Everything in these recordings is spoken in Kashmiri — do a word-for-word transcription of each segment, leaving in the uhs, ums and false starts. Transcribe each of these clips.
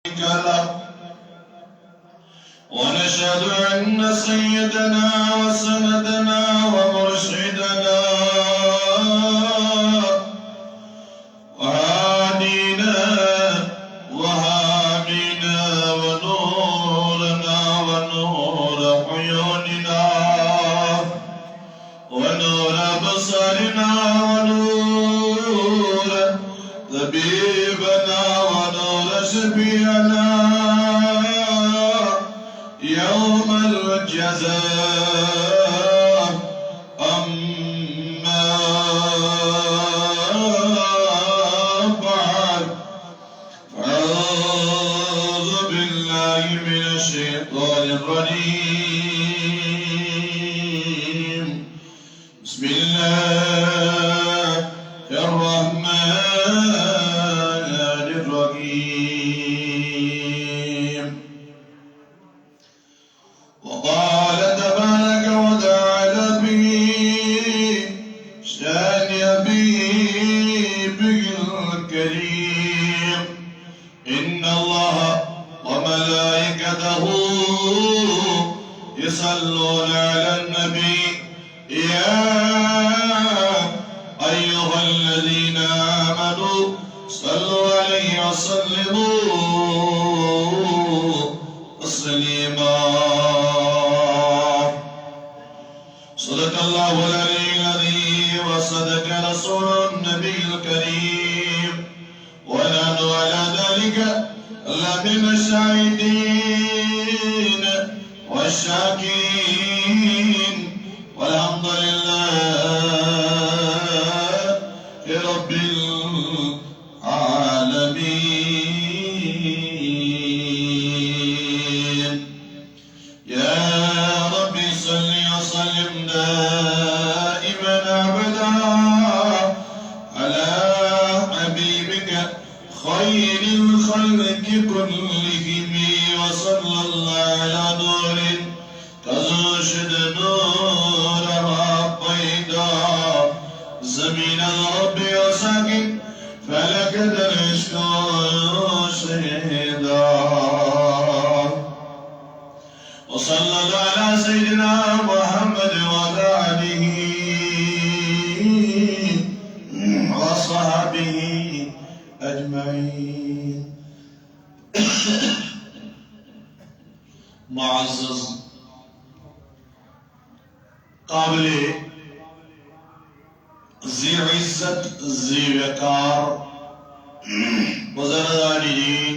شريك له. ونشهد أن سيدنا وسندنا ومرشدنا وهادينا وحامينا ونورنا ونور عيوننا ونور أبصارنا ونور طبيبنا ونور شفيعنا يوم الجزاء. أما بعد، أعوذ بالله من الشيطان الرجيم. بسم الله الرحمن الرحيم. وقال تبارك وتعالى في شأن حبيبه الكريم: إن الله وملائكته يصلون على النبي، يا أيها الذين آمنوا صلوا عليه وسلموا تسليما. صدق الله العلي العظيم وصدق رسوله النبي الكريم، ونحن على ذلك لمن الشاهدين والشاكرين، والحمد لله رب العالمين. يا رب صل وسلم دائما أبدا على حبيبك خير الخلق كلهم، وصلى الله على نور تزوشد نورها بيضا زمين الرب وساكن فلك درشت شهدا. وصلى الله على سيدنا محمد وعلى آله وصحبه أجمعين. معزز، قابل ذی عزت، ذی وقار بزرگان دین،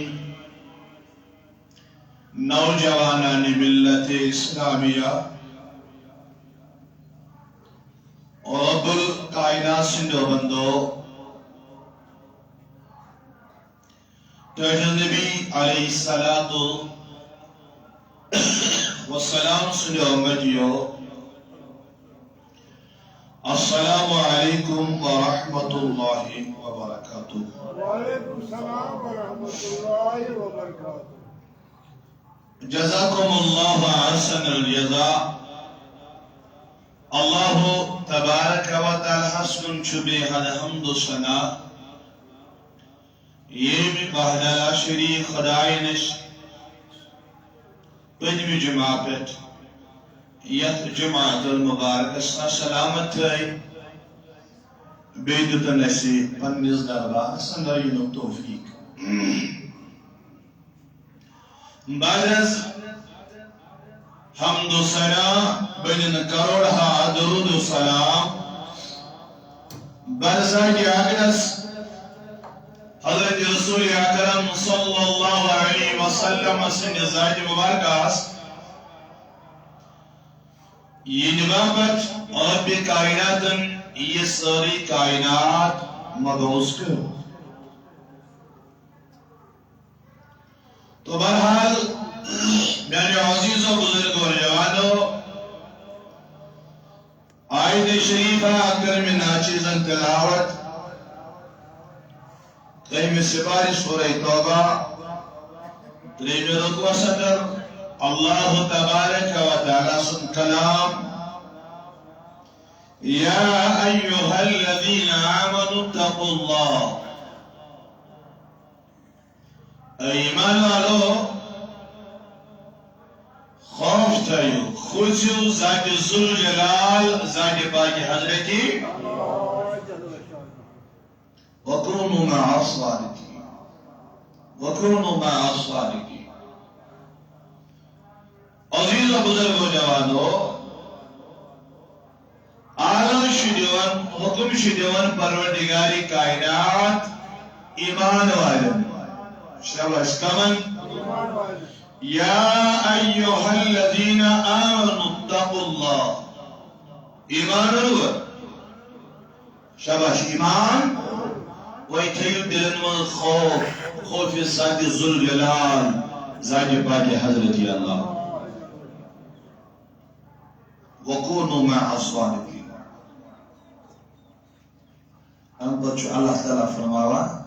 نوجوانان ملت اسلامیہ، رب الکائنات سٕنٛدیو بندو، ٹٲٹھۍ نبی علیہ الصلوۃ والسلام سٕنٛدیو امتیو، السلام علیکم ورحمۃ اللہ وبرکاتہ۔ وعلیکم السلام ورحمۃ اللہ وبرکاتہ۔ جزاکم اللہ احسن الجزاء۔ اللہ تبارک و تعالیٰ ہس کُن چھُ بے حد حمد و ثنا، ییٚمۍ بہدلہ شریف خدایہِ نِش پٔتمہِ جمعہ پٮ۪ٹھ یتھ جمعہ المبارکس تام سلامت تھٲے، بیٚیہِ دیُتن اسہِ پننِس دربارس اندر یِنُک توفیق۔ بعد از حمد و ثنا بنن کروڑ ہا درود و سلام بر ذات اقدس حضرت رسول اکرم صلی اللہ علیہ وسلم سٕنٛدِ ذات مبارکس۔ یہِ نِبا پتہٕ رب کائناتن یہِ سٲرٕے کائنات مبعوث کٔر۔ تو بہرحال، میانیو عزیزو، بزرگو اور جوانو، آیت شریفہ کر مےٚ ناچیزن تلاوت۔ ترٛیٚیمہِ سپارِ سورہ توبہ، ترٛیٚیمہِ رکوعس اندر اللہ تبارک و تعالیٰ سُنٛد کلام، یا ایھا الذین آمنوا اتقوا اللہ۔ اے ایمان والو، خوف تھٲیِو، کھوژِو ذاتِ ذوالجلال، ذاتِ پاکِ حضرتی۔ وَكُونُوا مَعَ الصَّادِقِينَ۔ وَكُونُوا مَعَ الصَّادِقِينَ۔ عزیزو بزرگو جوانو، آرڈر چھُ دِوان، حکم چھُ دِوان پروردگارِ کائنات ایمان والٮ۪ن۔ شاباش، کمن؟ یا ایھا الذین آمنوا اتقوا اللہ۔ ایمان وٲلۍ۔ شاباش، ایمان۔ وۄنۍ تھٲیِو دِلن منٛز خوف، خوفِ ذاتِ ذوالجلال، ذاتِ پاکِ حضرتی اللہ۔ وَكُونُوا مَعَ الصَّادِقِينَ۔ اَمہِ پتہٕ چھُ اللہ تعالیٰ فرماوان،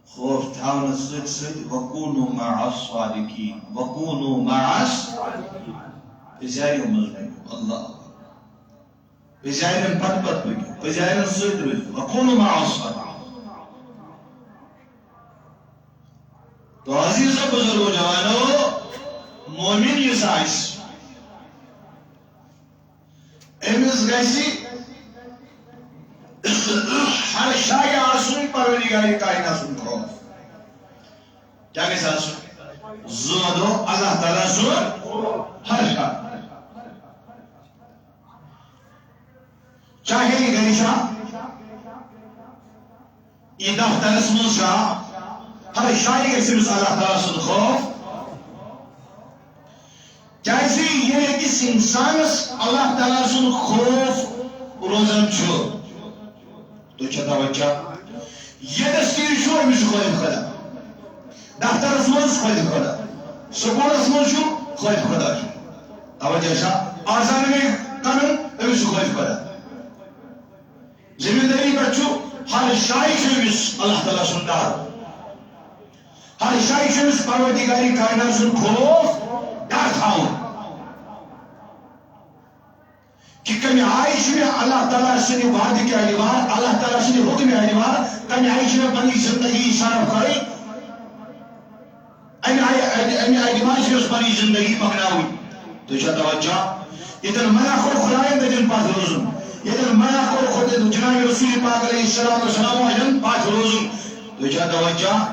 خوف تھاونس سۭتۍ سۭتۍ، وَكُونُوا مَعَ الصَّادِقِينَ، وَكُونُوا مَعَ الصَّادِقِينَ۔ پٔزیٛارٮ۪و منٛز بٔنِو۔ اللہ اکبر۔ پٔزیٛارٮ۪ن پتہٕ پتہٕ پٔکِو، پٔزیٛارٮ۪ن سۭتۍ روٗزِو۔ وَكُونُوا مَعَ الصَّادِقِينَ۔ تو عزیزو بزرگو جوانو، مومن یُس آسہِ، أمِس گژھِ ہر جایہِ آسُن پروردگارِ کائنات سُنٛد خوف۔ کیٛاہ گژھِ آسُن؟ زٲنِو اللہ تعالیٰ سُنٛد ہر جایہِ۔ چاہے یہِ گرِ چھا، یہِ دفترس منٛز چھا، ہر جایہِ گژھِ أمِس اللہ تعالیٰ سُنٛد خوف۔ کیٛازِ ییٚلہِ أکِس اِنسانس اللہ تعالیٰ سُنٛد خوف روزان چھُ، تُہۍ چھا توجہ؟ ییٚتٮ۪س تہِ یہِ چھُ، أمِس چھُ خوف خدا۔ دفترس منٛز خوف خدا، سکوٗلس منٛز چھُ خوف خدا چھُ۔ توجہ چھا؟ آزان گٔے کَرُن، أمِس چھُ خوف خدا۔ زٔمیٖندٲری پٮ۪ٹھ چھُ ہر جایہِ چھُ أمِس اللہ تعالیٰ سُنٛد ڈر، ہر جایہِ چھُ أمِس پروردگارِ کائنات سُنٛد خوف، ڈر تھاوُن۔ کہِ کمہِ آیہِ چھُ مےٚ اللہ تعالیٰ سٕنٛدِ وعدٕ کہِ اعتبار، اللہ تعالیٰ سٕنٛدِ حُکمہِ اعتبار، کمہِ آیہِ چھِ مےٚ پنٕنۍ زندگی صرف کَرٕنۍ، اَمہِ آیہِ، اَمہِ، اَمہِ اعتبار چھِ مےٚ پنٕنۍ زندگی پکناوٕنۍ۔ تُہۍ چھا توجہ؟ ییٚتٮ۪ن منع کوٚر خدایَن، تَتٮ۪ن پَتھ روزُن۔ ییٚتٮ۪ن منع کوٚر خۄدا جناب رسول پاک علیہ الصلوۃ والسلام، اَتٮ۪ن پَتھ روزُن۔ تُہۍ چھا توجہ؟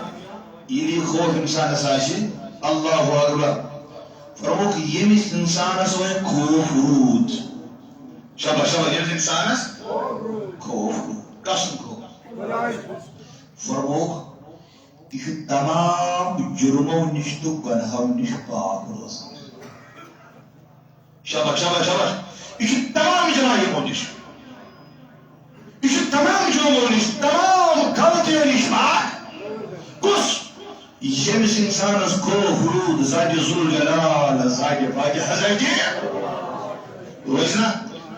ییٚلہِ یہِ خوف اِنسانَس آسہِ، اللہ اکبر۔ فرمووُکھ، ییٚمِس اِنسانَس وۄنۍ خوف روٗد۔ شاباش، شاباش، ییٚمِس اِنسانَس خوف روٗد۔ کَس سُنٛد خوف؟ فرمووُکھ، یہِ چھُ تمام جُرمو نِش تہٕ گۄنہو نِش پاک روزان۔ شاباش، شاباش، شاباش۔ یہِ چھُ تمام جُرمو نِش۔ یہِ چھُ تمام جُرمو نِش، تمام غلطیو نِش پاک۔ کُس؟ ییٚمِس اِنسانَس خوف روٗد ذاتِ ذوالجلال، ذاتِ پاکِ حضرتِ۔ روزِ نا؟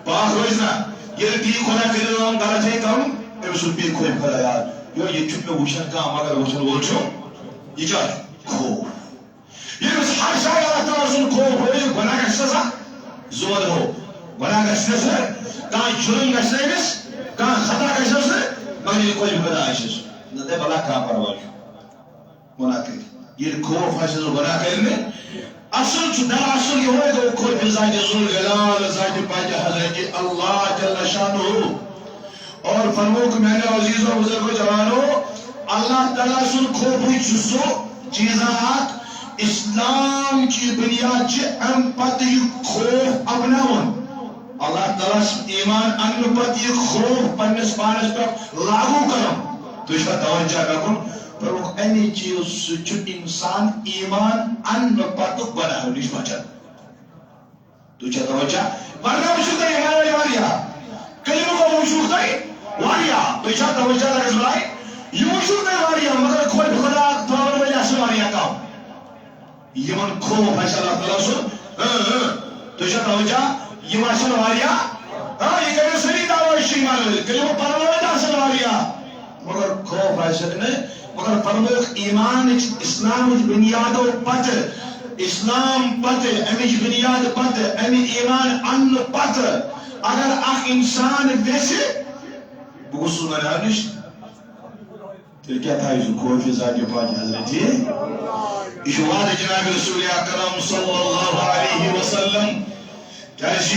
پاک روزِ نا؟ ییٚلہِ تی خۄدا کٔرِو یِم غلط ہے کَرُن، أمِس سُنٛد پیٚیہِ خوف خۄدا یاد۔ یو، ییٚتہِ چھُنہٕ مےٚ وٕچھان کانٛہہ، مگر وٕچھَن وول چھُ۔ یہِ کیٛاہ چھُ؟ خوف۔ ییٚمِس ہر جایہِ اللہ تعالیٰ سُنٛد خوف روزِ، گۄناہ گژھِ نہ سا زور ہو۔ گۄناہ گژھِ نہ سا، کانٛہہ جُرُم گژھِ نہ أمِس، کانٛہہ خطا گژھٮ۪س نہٕ، مگر ییٚلہِ خوفِ خۄدا آسٮ۪س، نہ تہٕ بلا کانٛہہ پرواے چھُ۔ گۄناہ کٔرِتھ۔ ییٚلہِ خوف آسہِ نہٕ گۄناہ کَرِ نہٕ۔ اصل چھُ، دراصل یِہوٚے گوٚو خوفِ ذاتِ ذوالجلال، ذاتِ پاکِ حضرتِ اللہ جل شانہ۔ اور فرمووُکھ میانیو عزیزو بزرگو جوانو، اللہ تعالیٰ سُنٛد خوفٕے چھُ سُہ چیٖزا اکھ، اسلام چہِ بُنیاد چھِ اَمہِ پتہٕ یہِ خوف اپناوُن۔ اللہ تعالیٰ سُنٛد ایمان اَننہٕ پتہٕ یہِ خوف پننِس پانس پٮ۪ٹھ لاگو کرُن۔ تُہۍ چھِوا توجہ مےٚ کُن؟ فرمووُکھ، اَمی چیٖز سۭتۍ چھُ اِنسان ایمان اَننہٕ پتہٕ گۄناہو نِش بچان۔ تُہۍ چھا توجہ؟ ورنہ وٕچھِو تُہۍ یِمن وۄنۍ واریاہ۔ کلمہٕ گوٚو وٕچھِو تُہۍ واریاہ۔ تُہۍ چھا توجہ لگس بلاے؟ یہِ وٕچھِو تُہۍ واریاہ، مگر خوفِ خۄدا تھاوَن وٲلۍ آسَن واریاہ کم۔ یِمن خوف آسہِ اللہ تعالیٰ سُنٛد۔ اۭں، اۭں۔ تُہۍ چھا توجہ؟ یِم آسَن واریاہ۔ آ، یہِ کٔرِو سٲری دعویٰ أسۍ چھِ ایمان وٲلۍ۔ کلمہٕ پرن وٲلۍ تہِ آسَن واریاہ۔ مگر خوف آسٮ۪کھ نہٕ، مگر فرمووُکھ ایمانٕچ، اسلامٕچ بُنیادو پتہٕ، اسلام پتہٕ، امِچ بُنیاد پتہٕ، امہِ ایمان اننہٕ پتہٕ، اگر اکھ انسان یژھِ، بہٕ گوٚژھُس گۄناہ نِش، تیٚلہِ کیٛاہ تھایہِ سُہ خوفِ ذاتِ پاکِ حضرتِ؟ یہِ چھُ وعدٕ جناب رسول اکرم صلی اللہ علیہ وسلم۔ کیٛازِ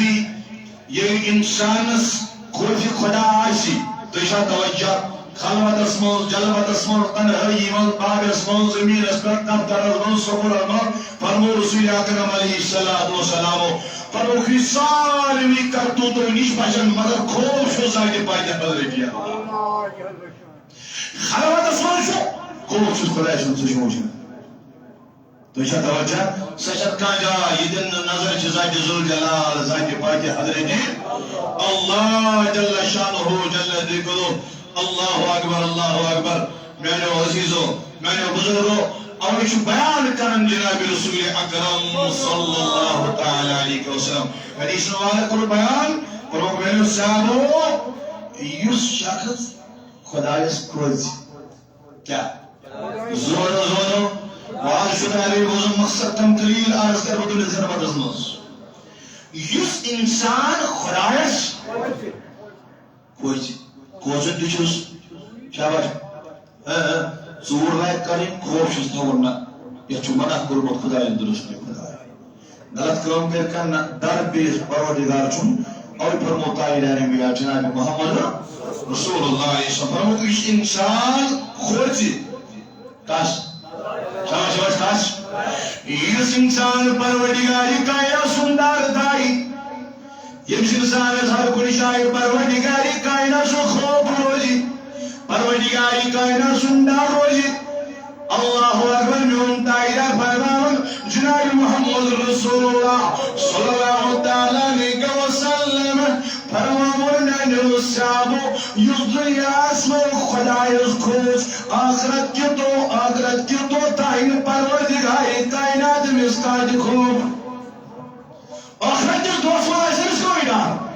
ییٚلہِ اِنسانَس خوفِ خدا آسہِ، تُہۍ چھا توجہ؟ خلوتس منٛز، جلوتس منٛز، تنہٲیی منٛز، باغس منٛز، زٔمیٖنس پٮ۪ٹھ، دفترس منٛز، سکوٗلس منٛز، فرموو رسول اکرم علیہ الصلوۃ والسلام، فرمووُکھ، یہِ سارنٕے کرتوٗتو نِش بچن، مگر خوف چھُ ذاتِ پاکِ حضرتِ۔ خلوتس منٛز چھُ، خوف چھُس خداے سُنٛد، سُہ چھُ وٕچھان۔ تُہۍ چھا توجہ؟ سۄ چھَنہٕ کانٛہہ جاے، ییٚتٮ۪ن نہٕ نظر چھِ ذاتِ ذوالجلال، ذاتِ پاکِ حضرتِ اللہ جل شانہ جل ذکرہ۔ اللہ اکبر، اللہ اکبر۔ میانیو عزیزو، میانیو بزرگو، اوے چھُ بیان کران جناب رسول اکرم صلی اللہ تعالی علیہ وسلم۔ حدیث والے کوٚر بیان، کوٚرُکھ میانیو صحابو، یُس شخص خدایس کھوژِ، کیٛاہ؟ زورو، زورو۔ واز چھُ تۄہہِ عربی بوزُن، مقصد کم قلیل عرض کرٕ بہٕ تُہنٛدِس خدمتس منٛز۔ یُس انسان خدایس کھوژِ، کھوژُن تہِ چھُس، شاباش۔ ہاں، ہاں، ژوٗر لایق کرٕنۍ، خوف چھُس تھاوُن نہ۔ یتھ چھُ منع کوٚرمُت خدایَن درست پٲٹھۍ خدایا۔ غلط کٲم کَرِ کانٛہہ نہ، ڈر بیٚیِس پروردگار چھُم۔ اوے فرموو تاجدار انبیاء جناب محمد رسول اللہ علیہ وسلم، فرموو، یُس انسان کھوژِ، کس؟ شاباش، شاباش، کس؟ یُس انسان پروردگار کائنات سُنٛد ڈر تھایہِ، ییٚمِس انسانس ہر کُنہِ جایہِ پروردگار کائنات سُنٛد خوف روزِ، پروردگار کائنات سُنٛد ڈر روزِ۔ اللہ اکبر، میون تاجدار فرماوان، جناب محمد رسول اللہ صلی اللہ تعالی علیہ وسلم فرماوان، میانیو صحابو، یُس دُنیاہس منٛز خدایس کھوژ، آخرت کہِ دۄہ، آخرت کہِ دۄہ تانۍ پروردگار کائنات أمِس کتہِ خوف۔ آخرت کِس دۄہس منٛز آسہِ أمِس کٕہٕنۍ ڈر۔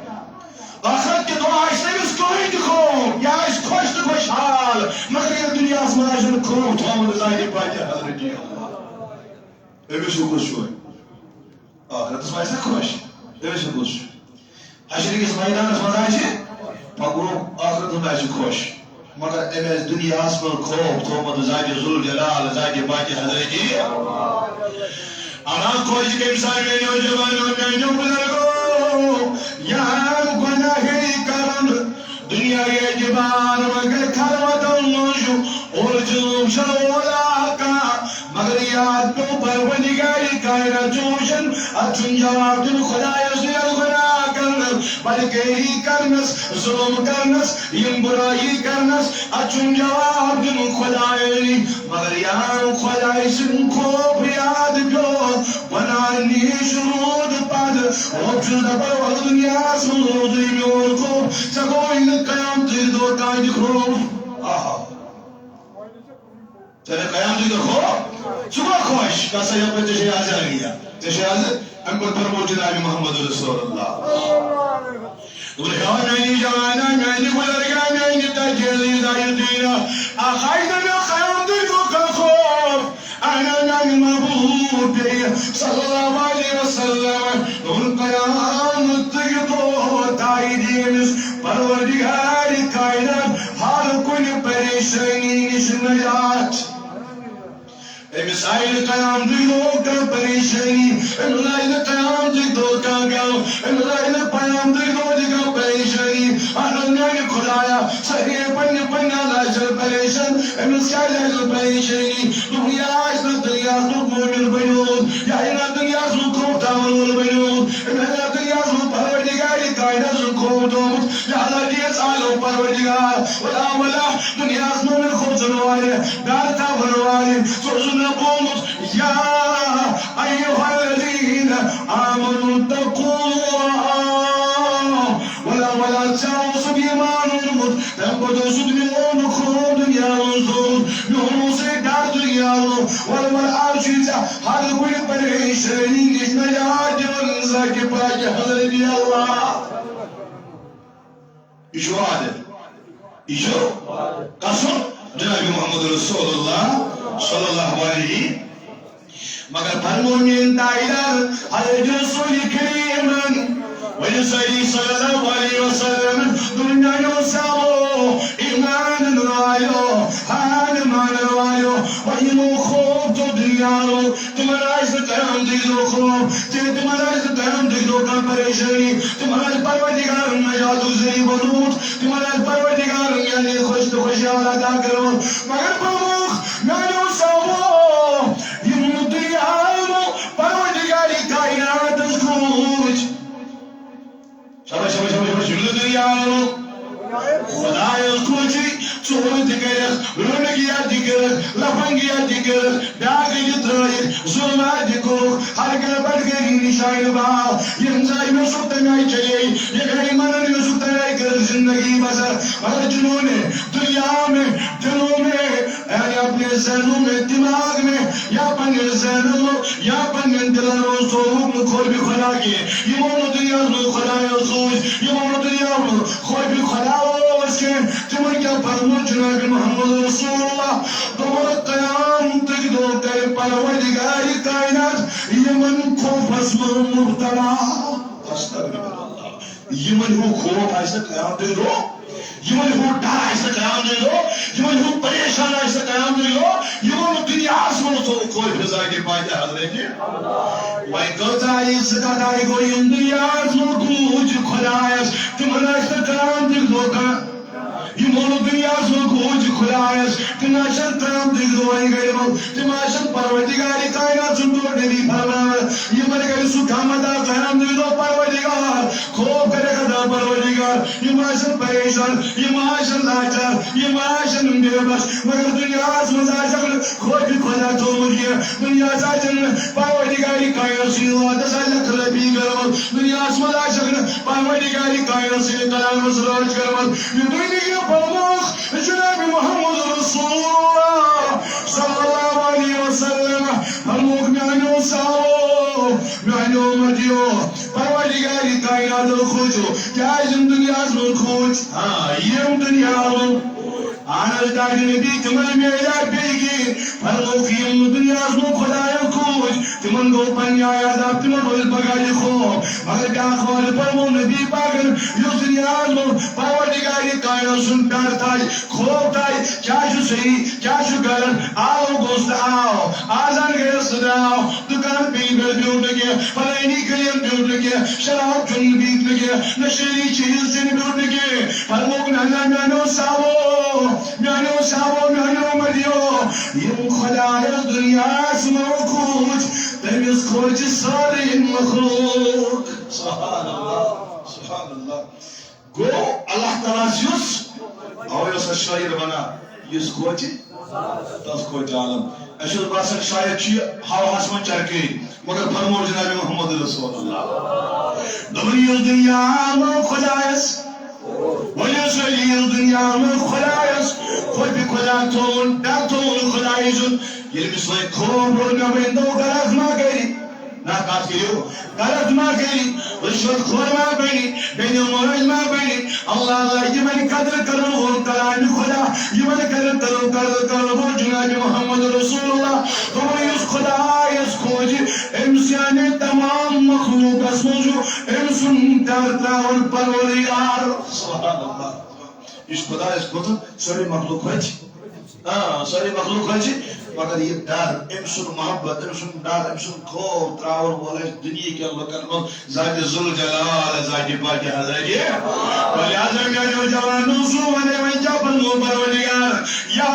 آخرت کہِ دۄہ آسہِ نہٕ أمِس کٕہٕنۍ تہِ خوف۔ یہِ آسہِ خۄش تہٕ خۄشحال۔ مگر ییٚلہِ دُنیاہس منٛز آسہِ أمِس خوف تھوٚومُت ذاتِ پاکِ حضرتِ اللہ، أمِس ہیوٗ کُس چھُ وۄنۍ؟ آخرتس منٛز آسہِ نا خۄش؟ أمِس ہیوٗ کُس چھُ؟ حشر کِس مٲدانس منٛز آسہِ، پتہٕ گوٚو آخرتس منٛز آسہِ خۄش۔ مگر أمۍ آسہِ دُنیاہَس منٛز خوف تھوٚومُت ذاتِ ذوالجلال، ذاتِ پاکِ حضرتِ۔ اما خۄش کٔمۍ سان میٛانیو جوانو، میٛانیو بُزرگو، یار گۄناہ گٔے کرُن دُنیاہی اعتبار، مگر خلوتن منٛز چھُ اورٕ جنوب شرو علاقہ۔ مگر یاد پیوٚو پروردگارِ کائنات چھُ وٕچھان، اتھ چھُنہٕ جواب دیُن خدایس یتھ گۄناہ کرنس، بدکٲری کرنس، ظلم کرنس، یِم بُرایی کرنس، اتھ چھُنہٕ جواب دیُن خدایہِ۔ مگر یار خدایہِ سُنٛد خوف یاد پیوٚو، گۄناہ نِش روٗد پتہٕ، رۄب چھُ دپان، وَلہٕ دُنیاہس منٛز روٗدُے میون خوف، ژےٚ گوٚوُے نہٕ قیامتٕکۍ دۄہ کانٛہہ تہِ خوف۔ آہا۔ ژےٚ نہٕ قیامتٕکۍ دۄہ خوف؟ ژٕ گوٚو خۄش، گژھ سا یپٲرۍ، ژےٚ چھے آز جہانیہ۔ ژےٚ چھے آز، اَمہِ پتہٕ فرموو جناب محمد رسول اللہ۔ دوٚپُن، ہے میٛانہِ جوانا، میٛانہِ بُزرگا، میٛانہِ تجلی زایہِ دیٖنا، اکھ آسہِ نہٕ مےٚ قیامتٕکۍ دۄہ کانٛہہ خوف۔ اہن میٛانہِ محبوب بیٚیہِ صلی اللہ علیہ وسلم۔ دوٚپُن، قیامتٕکۍ دۄہ تھایہِ دِیہِ أمِس پروردگارِ کائنات ہر کُنہِ پریشٲنی نِش نجات۔ أمِس آیہِ نہٕ قیامتٕکۍ دۄہ کانٛہہ پریشٲنی، أمِس آیہِ نہٕ قیامتٕکۍ دۄہ کانٛہہ غم، أمِس آیہِ نہٕ قیامتٕکۍ دۄہ تہِ کانٛہہ پریشٲنی۔ اہن میٛانہِ خدایا، سٲری پننہِ پننہِ علاج چھِ پریشان، أمِس کیٛازِ آسہِ نہٕ پریشٲنی؟ دوٚپُن، یہِ آسہِ نہٕ دُنیاہَس منٛز مومِن بنیومُت، یہِ آسہِ نہٕ دُنیاہَس منٛز خوف تھاوَن وول بنیومُت، أمۍ آسہِ نہٕ دُنیاہَس منٛز پروردگارِ کائنات سُنٛد خوف تھوٚومُت، لہذا دِیَس عالم پروردگار، ولا ولا، دُنیاہَس منٛز نہٕ کھوژَن والہِ، ڈر تھاوَن والہِ، سُہ اوس نہٕ گوٚمُت، یا ایھا الذین آمنوا اتقوا اللہ۔ ولا ولا، ژےٚ اوسُتھ ایمان اوٚنمُت، تَمہِ پَتہٕ اوسُتھ میون خوف دُنیا منٛز تھوٚومُت، میون اوسُے ڈر دُنیا منٛز۔ وَلہٕ وَلہٕ، آز چھُے ژےٚ ہر کُنہِ پریشٲنی نِش نجات دِوان ذاتِ پاکِ حضرتِ اللہ۔ یہِ چھُ وعدٕ۔ یہِ چھُ قسم جناب محمد رسول اللہ صلی اللہ علیہ۔ مگر فرموو میٛٲنۍ تاجدار حضرت رسول کریمن، ؤلِو سٲری صلی اللہ علیہ وسلم، دوٚپُن، میٛانیو صحابو، ایمان والو، ہاں، تِمن آسہِ نہٕ قیامتٕکۍ دۄہ خوف، تہِ-، تِمن آسہِ نہٕ قیامتٕکۍ دۄہ کانٛہہ پریشٲنی، تِمن آسہِ پروردگارن نجاتُک ذٔریعہٕ بنوومُت، تِمن آسہِ پروردگارن یعنی خوش تہٕ خوشحال عطا کٔرمٕژ۔ مگر فرمووُکھ، میانیو صحابو، یِم نہٕ دُنیا آلو پروردگارِ کائناتس کھوٗژ۔ شاباش، شاباش، شاباش، شاباش۔ یِم نہٕ دُنیا آلو خدایس کھوٗژ، ژوٗرٕ تہِ کٔرِکھ، رُنٛڈگی تہِ کٔرِکھ، لفنگی تہِ کٔرِکھ، بیاکھ أکِس ترٲوِتھ، ظلمات تہِ کوٚرُکھ، ہر کانٛہہ پٮ۪ٹھ گٔے نِشانہِ باو۔ یِم زاے مےٚ سُہ تَمہِ آیہِ چلے، یہِ گٔے مَنَن مےٚ سُہ تَمہِ آیہِ کٔر زِندگی بسر۔ مگر جنہوں نے دنیا میں، دلوں میں، یعنی اپنے ذہنوں میں، دماغ میں، یا پننہِ ذہنہٕ منٛز، یا پننٮ۪ن دِلن منٛز تھووُکھ نہٕ خوفِ خدا کینٛہہ۔ یِمو نہٕ دُنیاہس منٛز خدایس سوٗنٛچ، یِمو نہٕ دُنیاہس منٛز خوفِ خدا اوس کینٛہہ، تِمن کیٛاہ فرموو جناب محمد رسول اللہ؟ دوٚپُن، قیامتٕکۍ دۄہ کرِ پروردگارِ کائنات یِمن خوفس منٛز مبتلا۔ استغفر اللہ۔ یِمن ہیوٗ خوف آسہِ نہٕ قیامتٕکۍ دۄہ، یِمن ہیوٗ ڈر آسہِ نہٕ قیامتٕکۍ دۄہ، یِمن ہیوٗ پریشان آسہِ نہٕ قیامتٕکۍ دۄہ، یِمو نہٕ دُنیاہس منٛز تھوٚو خوفِ ذاتِ پاکِ حضرتِ۔ وۄنۍ کۭژاہ عزت ادا گوٚو یِم دُنیاہس منٛز کھوٗژ خدایس، تِمن آسہِ نہٕ قیامتٕکۍ دۄہ کانٛہہ۔ یِمو نہٕ دُنیاہس منٛز کھوٗژ خدایس، تِم آسن قیامتٕکۍ دۄہ وۄنۍ گٔمٕتۍ، تِم آسن پروردگارِ کائنات سُنٛد دۄہ نبی فرماوان، یِمن کرِ سُہ غم ادا قیامتٕکۍ دۄہ پروردگار۔ خوف کرکھ ادا پروردگار، یِم آسن پریشان، یِم آسن لاچار، یِم آسن بے بس، مگر دُنیاہس منٛز آسکھ نہٕ خوفِ خدا تھوٚومُت کینٛہہ۔ دُنیاہس آسن نہٕ پروردگارِ کائنات سٕنٛدِ ذاتس آسکھ خرٲبی کٔرمٕژ۔ دُنیاہس منٛز آسکھ نہٕ پروردگارِ کائنات سٕنٛدِ کلامس رٲچھ کٔرمٕژ۔ یہِ دُنیا فرمووُکھ جناب محمد رسول اللہ صلی اللہ علیہ وسلم، فرمووُکھ میانیو صحابو، میانیو امتیو، پروردگارِ کائنات کھوٗژِو، کیازِ یِم دُنیاہس منٛز کھوٗژ، ہاں، یِم دُنیا منٛز۔ اہن حض، تاج نبی تِمن میلیٛاو بیٚیہِ کینٛہہ، فرمووُکھ یِم نہٕ دُنیاہس منٛز خدایس کھوٗژ، تِمن گوٚو پننہِ آیہِ عذاب، تِمن روزِ پگاہ تہِ خوف۔ مگر بیٛاکھ وعدٕ فرموو نبی پاکن، یُس دُنیاہس منٛز پروردگارِ کائنات سُنٛد ڈر تھایہِ، خوف تھایہِ، کیٛاہ چھُ صحیح، کیٛاہ چھُ غلط، آو گوٚژھ تہٕ آو، آزان گٔیَس تہٕ درٛاو، دُکان پیٚیہِ مےٚ بیوٗٹھ نہٕ کینٛہہ، فلٲنی گٔلِیَن بیوٗٹھ نہٕ کینٛہہ، شراب چیوٚن بیوٗٹھ نہٕ کینٛہہ، نشیٖلی چیٖز چیٚنۍ بیوٗٹھ نہٕ کینٛہہ۔ فرمووُکھ، نہ، نہ، میٛانیو صحابو، میٛانیو صحابو، میٛانیو امتیو، یِم خدایَس دُنیاہَس منٛز کھوٗژ، تٔمِس کھوژِ سٲرٕے مخلوق۔ سبحان اللہ، سبحان اللہ۔ گوٚو اللہ تعالیٰ ہَس یُس، اَوَے اوس اَسہِ شٲعر وَنان، یُس کھوژِ، تَس کھوژِ عالم۔ اَسہِ اوس باسان شاید چھُ یہِ ہَوہَس منٛز چرکٲرۍ، مگر فرموو جناب محمد رسول اللہ۔ دوٚپُن یُس دُنیا منٛز خدایَس، ؤلِو سا یُس دُنیا منٛز خدایَس، خوفِ خدا تھوٚوُن، ڈَر تھوٚوُن خدایہِ سُنٛد۔ ییٚلہِ أمِس وۄنۍ خوف روٚٹ، مےٚ ؤنۍ تو غلط ما کَرِ؟ نہ، کتھ کٔرِو، غلط ما کٔرِو، رشوت خور ما بنہِ، بے نماز ما بنہِ۔ اللہ، اللہ، یِمن قدر کرن وول کلامِ خدا، یِمن قدر کرن، قدر کرن وول جناب محمد رسول اللہ۔ دوٚپُن یُس خدایس کھوژِ، أمۍ سٕے یعنی تمام مخلوقس منٛز چھُ أمۍ سُنٛد ڈر تراوان پروردگار۔ سبحان اللہ۔ یُس خدایس کھوژُن، سٲرٕے مخلوق کھوژِ۔ آ، سٲرٕے مخلوق کھوژِ، مگر یہِ ڈر، أمۍ سُنٛد محبت، أمۍ سُنٛد ڈر، أمۍ سُنٛد خوف ترٛاوَن وول آسہِ دُنیہِکٮ۪ن لُکَن منٛز ذاتِ ذوالجلال، ذاتِ پاکِ حضرتِ۔ ولہذا میٛانیو جوانو، سُہ وَنے وۄنۍ کیٛاہ پَنُن پروردگار، یا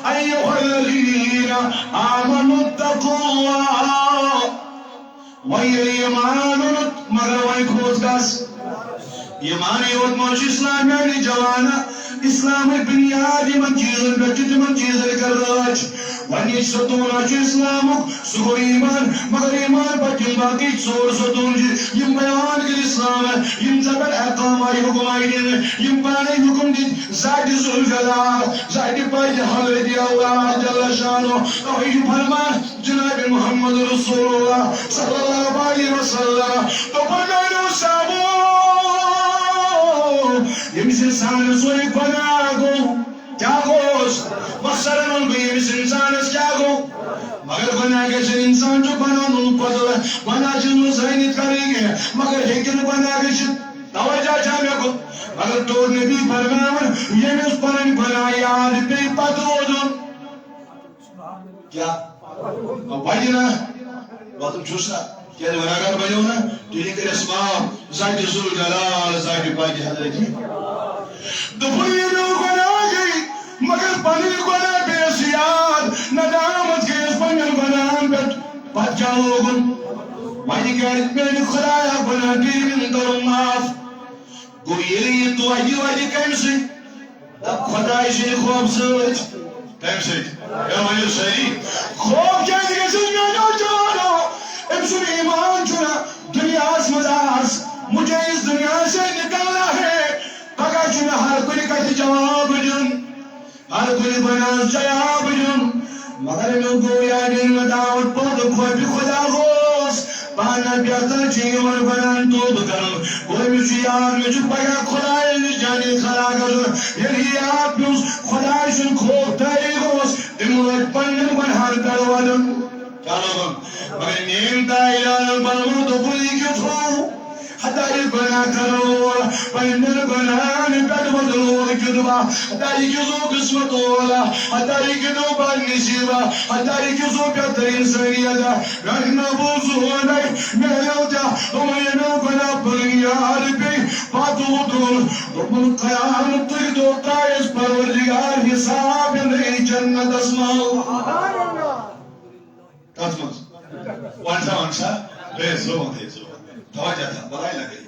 ایھا الذین آمنوا اتقوا اللہ۔ وۄنۍ ییٚلہِ ایمان اوٚنُتھ، مگر وۄنۍ کھوژ کس؟ ایمانٕے یوت ما چھُ اسلام، میانہِ جوانہ؟ اسلامٕکۍ بُنیاد یِمن چیٖزن پٮ۪ٹھ چھِ، تِمن چیٖزن کر رٲچھ۔ گۄڈٕنِچ ستوٗن چھُ اسلامُک، سُہ گوٚو ایمان۔ مگر ایمان پتہٕ یِم باقٕے ژور ستوٗن چھِ، یِم بیان کٔرۍ اسلام، یِم زبر احکام آیہِ، حُکم آیہِ دِنہٕ، یِم پانے حُکم دِتۍ ذاتِ ذوالجلال، ذاتِ پاکِ حضرتِ اللہ جل شانہ۔ توے چھُ فرمان، جناب محمد رسول اللہ صلی اللہ علیہ وسلم، دوٚپُن میٛانیو صحابو، ییٚمِس اِنسانَس سورُے گۄناہ گوٚو، کیٛاہ گوٚوس؟ مۄخصرن ووٚن بہٕ، ییٚمِس اِنسانَس کیٛاہ گوٚو؟ مگر گۄناہ گژھِ، اِنسان چھُ گۄناہ منٛز بدل، گۄناہ چھُنہٕ زٲنِتھ کَرٕنۍ کینٛہہ، مگر ہیٚکہِ نہٕ گۄناہ گٔژھِتھ۔ توجہ چھا مےٚ کُن؟ مگر توٚر نبی فرماوان، ییٚمِس پَنٕنۍ گۄناہ یاد پیٚیہِ، پَتہٕ روزُن۔ کیٛاہ؟ وَتہِ نا، وَتُن چھُس نا، کیٛازِ گۄناہگار بَنیو نا، تیٚلہِ کٔرِس معاف، ذاتِ ذوالجلال، ذاتِ پاکِ حضرتی۔ دوٚپُن، یہِ نہٕ گۄناہ گٔے، مگر پَنٕنۍ گۄناہ پیٚیَس یاد، ندامت گٔیَس پنٛنٮ۪ن گۄناہَن پٮ۪ٹھ۔ پَتہٕ کیٛاہ لوگُن؟ وۄنۍ کیٛازِ میٛانہِ خۄدایا گۄناہ پیٚیہِ مےٚ کَرُن معاف؟ گوٚو ییٚلہِ یہِ توتہِ وَتہِ کَمہِ سۭتۍ؟ خۄداے سٕنٛدِ خوف سۭتۍ۔ کَمہِ سۭتۍ؟ مےٚ ؤنِو سٲری۔ خوف کیٛازِ گژھِ میٛانیو جوانو؟ أمۍ سُنٛد ایمان چھُنہ دُنیاہَس منٛز آس۔ مجھے اس دنیا سے نکلنا ہے۔ پگاہ چھُنہٕ ہر کُنہِ کَتھِ جواب دیُن۔ ہر کُنہِ گۄناہَس جواب دیُن۔ مگر مےٚ گوٚو یادے مےٚ دعوت پوٚت خوفِ خۄدا گوس۔ پانہٕ بہتر چھِ یِمن گۄناہَن توبہٕ کَرُن۔ گوٚو أمِس چھُ یاد، مےٚ چھُ پگاہ خۄدایَس نِش جانِ خلا گژھُن۔ ییٚلہِ یہِ یاد پیوٚس، خۄداے سُنٛد خوف طٲری گوس، تِم وٲتۍ پنٛنٮ۪ن گۄناہَن پٮ۪ٹھ وَدُن۔ چلو وۄنۍ، مگر میٛٲنۍ تاج عالم فرموو، دوٚپُن، یہِ کیُتھ ہو؟ ہتا یہِ گۄناہ کَرَن وول، پنٛنٮ۪ن گۄناہَن پٮ۪ٹھ وَدُن وول کیُتھ با؟ ہتا یہِ کیُتھ ہو قٕسمت وول؟ ہتا یہِ کیُتھ ہو بدنصیٖبا؟ ہتا یہِ کیُتھ ہو بہتر اِنسٲنیتا؟ میٛانہِ محبوٗب زُوَن اَتھِ میلیو تہِ، دوٚپُن، ییٚمیو گۄناہ پَنٕنۍ یاد پیٚیہِ، پَتہٕ ووٚتُن، دوٚپُن، قیامتٕکۍ دۄہ ترٛایَس پروردگار حساب نٕے جنتَس منٛز۔ کَتھ منٛز؟ وَن سا، وَن سا، ہے زُوَن، ہے زُوَن۔ توجہ تھا، بلاے لگے۔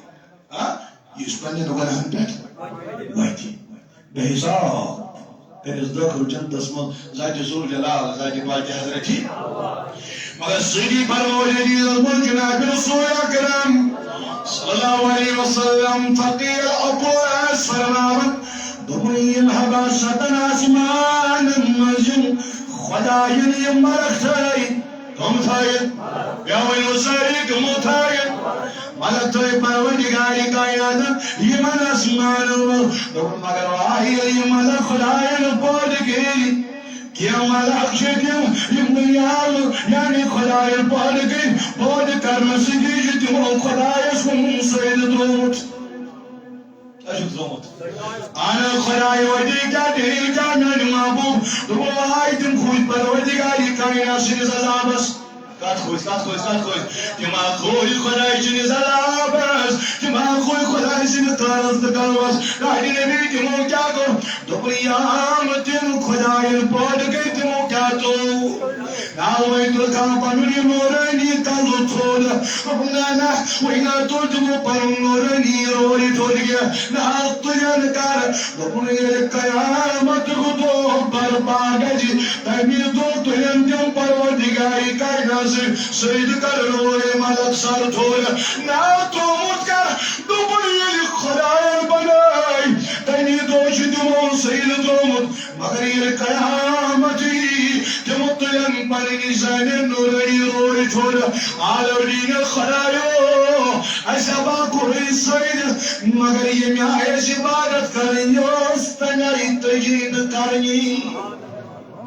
ہاں؟ یُس پنٛنٮ۪ن گۄناہَن پٮ۪ٹھ وَتہِ۔ بے حساب۔ کٔرِس دٲخل جنتَس منٛز ذاتِ ذوالجلال، ذاتِ پاکِ حضرتی۔ مگر سۭتی فرموو عزیزَس منٛز جناب رسول اکرم صلی اللہ علیہ وسلم، فقیر ابو عاص فرماوان، دوٚپُن، یِم ہبا ستن آسمانَن منٛز یِم خۄدایَن یِم ملک تھٲے، کٕم تھٲیِکھ؟ مےٚ ؤنِو سٲری، کٕمو تھٲیِکھ؟ ملک تھٲے پروردگارِ کائناتن یِمن آسمانن منٛز۔ دوٚپُن، مگر واے، ییٚلہِ یِم ملک خۄدایَن پٲدٕ کٔرۍ، کینٛہہ ملک چھِ تِم، یِم دُنیاہَس منٛز، یعنی خۄدایَن پٲدٕ کٔرۍ، پٲدٕ کرنہٕ سۭتی چھِ تِمو خۄدایَس کُن سٲرِتھ ترٛوومُت۔ تۄہہِ چھُو ترٛوومُت۔ اہن خۄدایو، اَتہِ کیٛاہ دٔلیٖل کیٛاہ میٛانہِ محبوٗب؟ دوٚپُن، آے تِم کھوٗژۍ پروردگارِ کائنات سٕنٛدِس عذابس۔ کَتھ کھوٗژۍ، کَتھ کھوٗژۍ، کَتھ کھوٗژۍ؟ تِم آ کھوٗژۍ خۄداے سٕنٛدِس عذابس، تِم آ کھوٗژۍ خۄداے سٕنٛدِس قہرس تہٕ غضبس۔ میٛانہِ نبی، تِمو کیٛاہ کوٚر؟ دوٚپُن، یام تِم خۄدایَن پٲدٕ گٔے، تِمو کیٛاہ ترٛوو؟ ناوٕے تُل کانٛہہ پنُن یہِ نورانی کلہٕ تھوٚد۔ دوٚپُن، نہ، نہ، وۄنۍ نہ تُل تِمو پنُن نورانی روے تھوٚد کینٛہہ۔ نہ حظ، تُلن کر۔ دوٚپُن، ییٚلہِ قیامتُک دۄہ برپا گژھِ، تَمی دۄہ تُلن تِم پروردگارِ کائنات سۭتۍ سجدٕ کرن وٲلۍ ملک سر تھوٚد۔ نہ ترٛوومُت کر۔ دوٚپُن، ییٚلہِ خۄدایَن بنٲے، تَمی دۄہ چھِ تِمو سجدٕ ترٛوومُت۔ مگر ییٚلہِ قیامت یی، تِمو تُلن پنٕنۍ زانہِ نورانی روے تھوٚد۔ عالم دیٖن خۄدایو، اَسہِ ہا با کوٚرُے سجدٕ، مگر ییٚمہِ آیہِ اَسہِ عبادت کرٕنۍ ٲس، تَمہِ آیہِ تٔجی نہٕ کرنی۔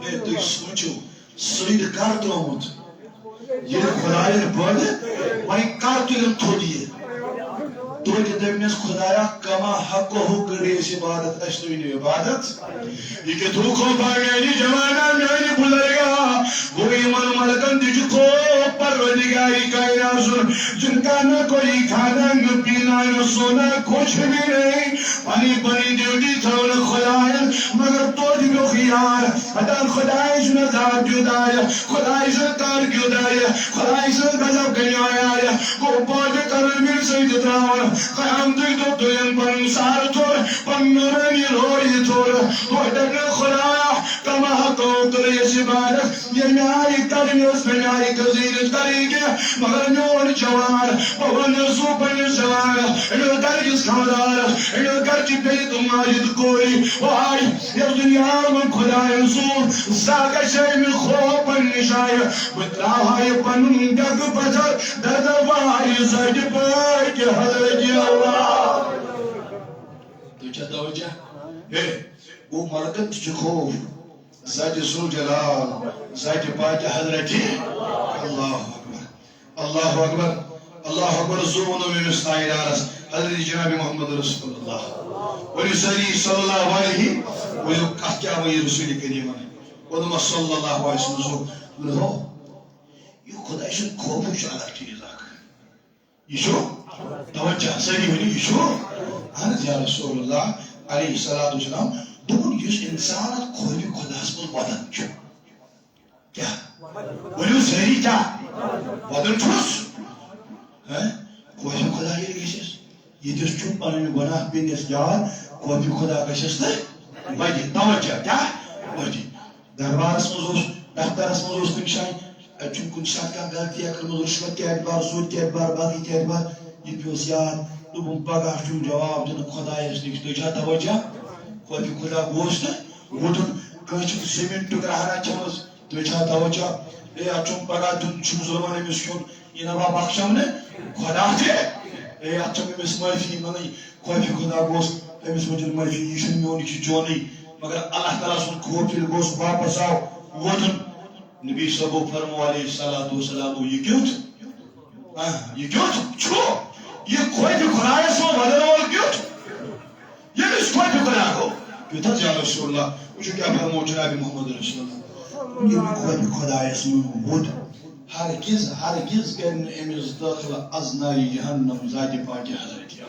ہے، تُہۍ سوٗنٛچِو، سجدٕ کر ترٛوومُت؟ ییٚلہِ خۄدایَن پٲدٕ، وۄنۍ کر تُلِن تھوٚد یہِ؟ توتہِ دٔپنَس، خۄدایا، کما حقہ کٔرٕے اَسہِ عبادت، اَسہِ تُہۍ نہٕ عبادت۔ یہِ کیٛاہ تھوٚو خوفا میٛانہِ جوانا، میٛانہِ بُزرگا؟ گوٚو یِمَن ملکَن تہِ چھُ خوف پروردگارِ کائنات سُنٛد، جن کا نہ کوئی کھانا نہ پینا نہ سونا کچھ بھی نہیں۔ پنٕنۍ پنٕنۍ ڈیوٹی تھٲو نہٕ خۄدایَن، مگر توتہِ بیوٗکھ یار۔ ہتا خۄداے چھُنہٕ ذات تیوٗتاہ، خۄداے سٕنٛز کار تیوٗتاہ، خۄداے سٕنٛز غضب کَمہِ آیہِ آیہِ؟ گوٚو پٲدٕ کَرُن مےٚ سۭتۍ ترٛاوُن۔ قیامتٕکۍ دۄہ تُلِن پَنُن سار تھوٚد، پَنُن نوٗرٲنی روے تھوٚد۔ توتہِ دَپہِ نہٕ خۄدایا، کما حقہ کٔرٕے اَسہِ عبادت۔ ییٚمہِ آیہِ کَرٕنۍ ٲس، تَمہِ آیہِ گٔژھ نہٕ کَرٕنۍ کینٛہہ۔ مگر میون جوان، بہٕ وَنہٕ سُہ پنٛنِس جوانَس، أمِس گَرٕکِس خانٛدارَس، أمِس گَرٕچہِ بیٚیہِ تہٕ ماجہِ تہٕ کورِ، واے، یَتھ دُنیاہَس منٛز خۄدایَن سوٗز، زا گژھِ أمِس خوف پنٛنہِ جایہِ۔ بہٕ ترٛاوہا یہِ پَنُن ڈٮ۪کہٕ پَتھر، دَردَر وارِ زَٹہِ پٲٹھۍ حضرت اللہ۔ تُہۍ چھا توجہ؟ ہے، گوٚو ملکَن تہِ چھُ خوف۔ ذاتِ ذوالجلال، ذاتِ پاکِ حضرتِ۔ اللہ اکبر، اللہ اکبر، اللہ اکبر۔ زُو ووٚنُم أمِس تاجدارس، حضرت جناب محمد رسول اللہ۔ ؤنِو سٲری صلی اللہ علیہ، ؤنِو کتھ کیٛاہ ؤنِو رسول کریٖمن؟ ووٚنُمس صلی اللہ علیہ وسلم، زُو، دوٚپُن، ہو، یہِ خۄداے سُنٛد خوف چھُ الگ چیٖز اکھ۔ یہِ چھُ توجہ، سٲری ؤنِو، یہِ چھُ۔ اہن حظ، یا رسول اللہ علیہ الصلوۃ والسلام، دوٚپُن، یُس اِنسان اَتھ خوفِ خۄداہَس منٛز وَدان چھُ۔ کیٛاہ؟ ؤنِو سٲری، کیٛاہ؟ وَدان چھُس۔ ہہ؟ خوفِ خۄدا ییٚلہِ گژھٮ۪س، ییٚتٮ۪س چھُ پَنٕنۍ گۄناہ پٮ۪نَس یاد، خوفِ خۄدا گژھٮ۪س تہٕ وَدِ۔ توجہ، کیٛاہ؟ وَدِ۔ دربارس منٛز اوس، دفترس منٛز اوس کُنہِ جایہِ، اَتہِ چھُم کُنہِ ساتہٕ کانٛہہ غلطی کٔرمٕژ، رُشوت کیٛاہ اعتبار، سوٗد کیٛاہ اعتبار، باقٕے کیٛاہ اعتبار، یہِ پیوس یاد، دوٚپُم، پگاہ چھُم جواب دیُن خۄدایس نِش، تُہۍ چھا توجہ؟ خوفِ خۄدا گوس تہٕ ووٚتُن، کٲنٛسہِ چھُم زٔمیٖن ٹُکرٕ ہنا چھٔمٕژ، تُہۍ چھا توجہ؟ ہے، اَتھ چھُم پگاہ دیُن، چھُم ظُلمن أمِس کھیوٚن، یہِ نہ بخشم نہٕ خۄدا تہِ۔ ہے، اَتھ چھم أمِس معٲفی منٛگٕنۍ۔ خوفِ خۄدا گوس أمِس وۄنۍ دیُن معٲفی، یہِ چھُنہٕ میون، یہِ چھُ چونُے۔ مگر اللہ تعالیٰ سُنٛد خوف ییٚلہِ گوس، واپس آو ووتُن۔ نبی صٲبو فرموو علیہ الصلوۃ والسلامو، یہِ کیُتھ؟ آ، یہِ کیُتھ چھُ؟ یہِ خوفِ خۄدایَس منٛز وَدَن وول کیُتھ؟ ییٚمِس خوفِ خۄدا گوٚو۔ کیُتھ حظ یا رسول اللہ؟ وٕچھِو کیٛاہ فرموو جناب محمد رسول اللہ۔ ییٚمہِ خوفِ خۄدایَس منٛز ووت، ہرگز، ہرگز کَرِ نہٕ أمِس دٲخلہٕ اَز نارِ جہنم ذاتِ پاکہِ حضرتِ۔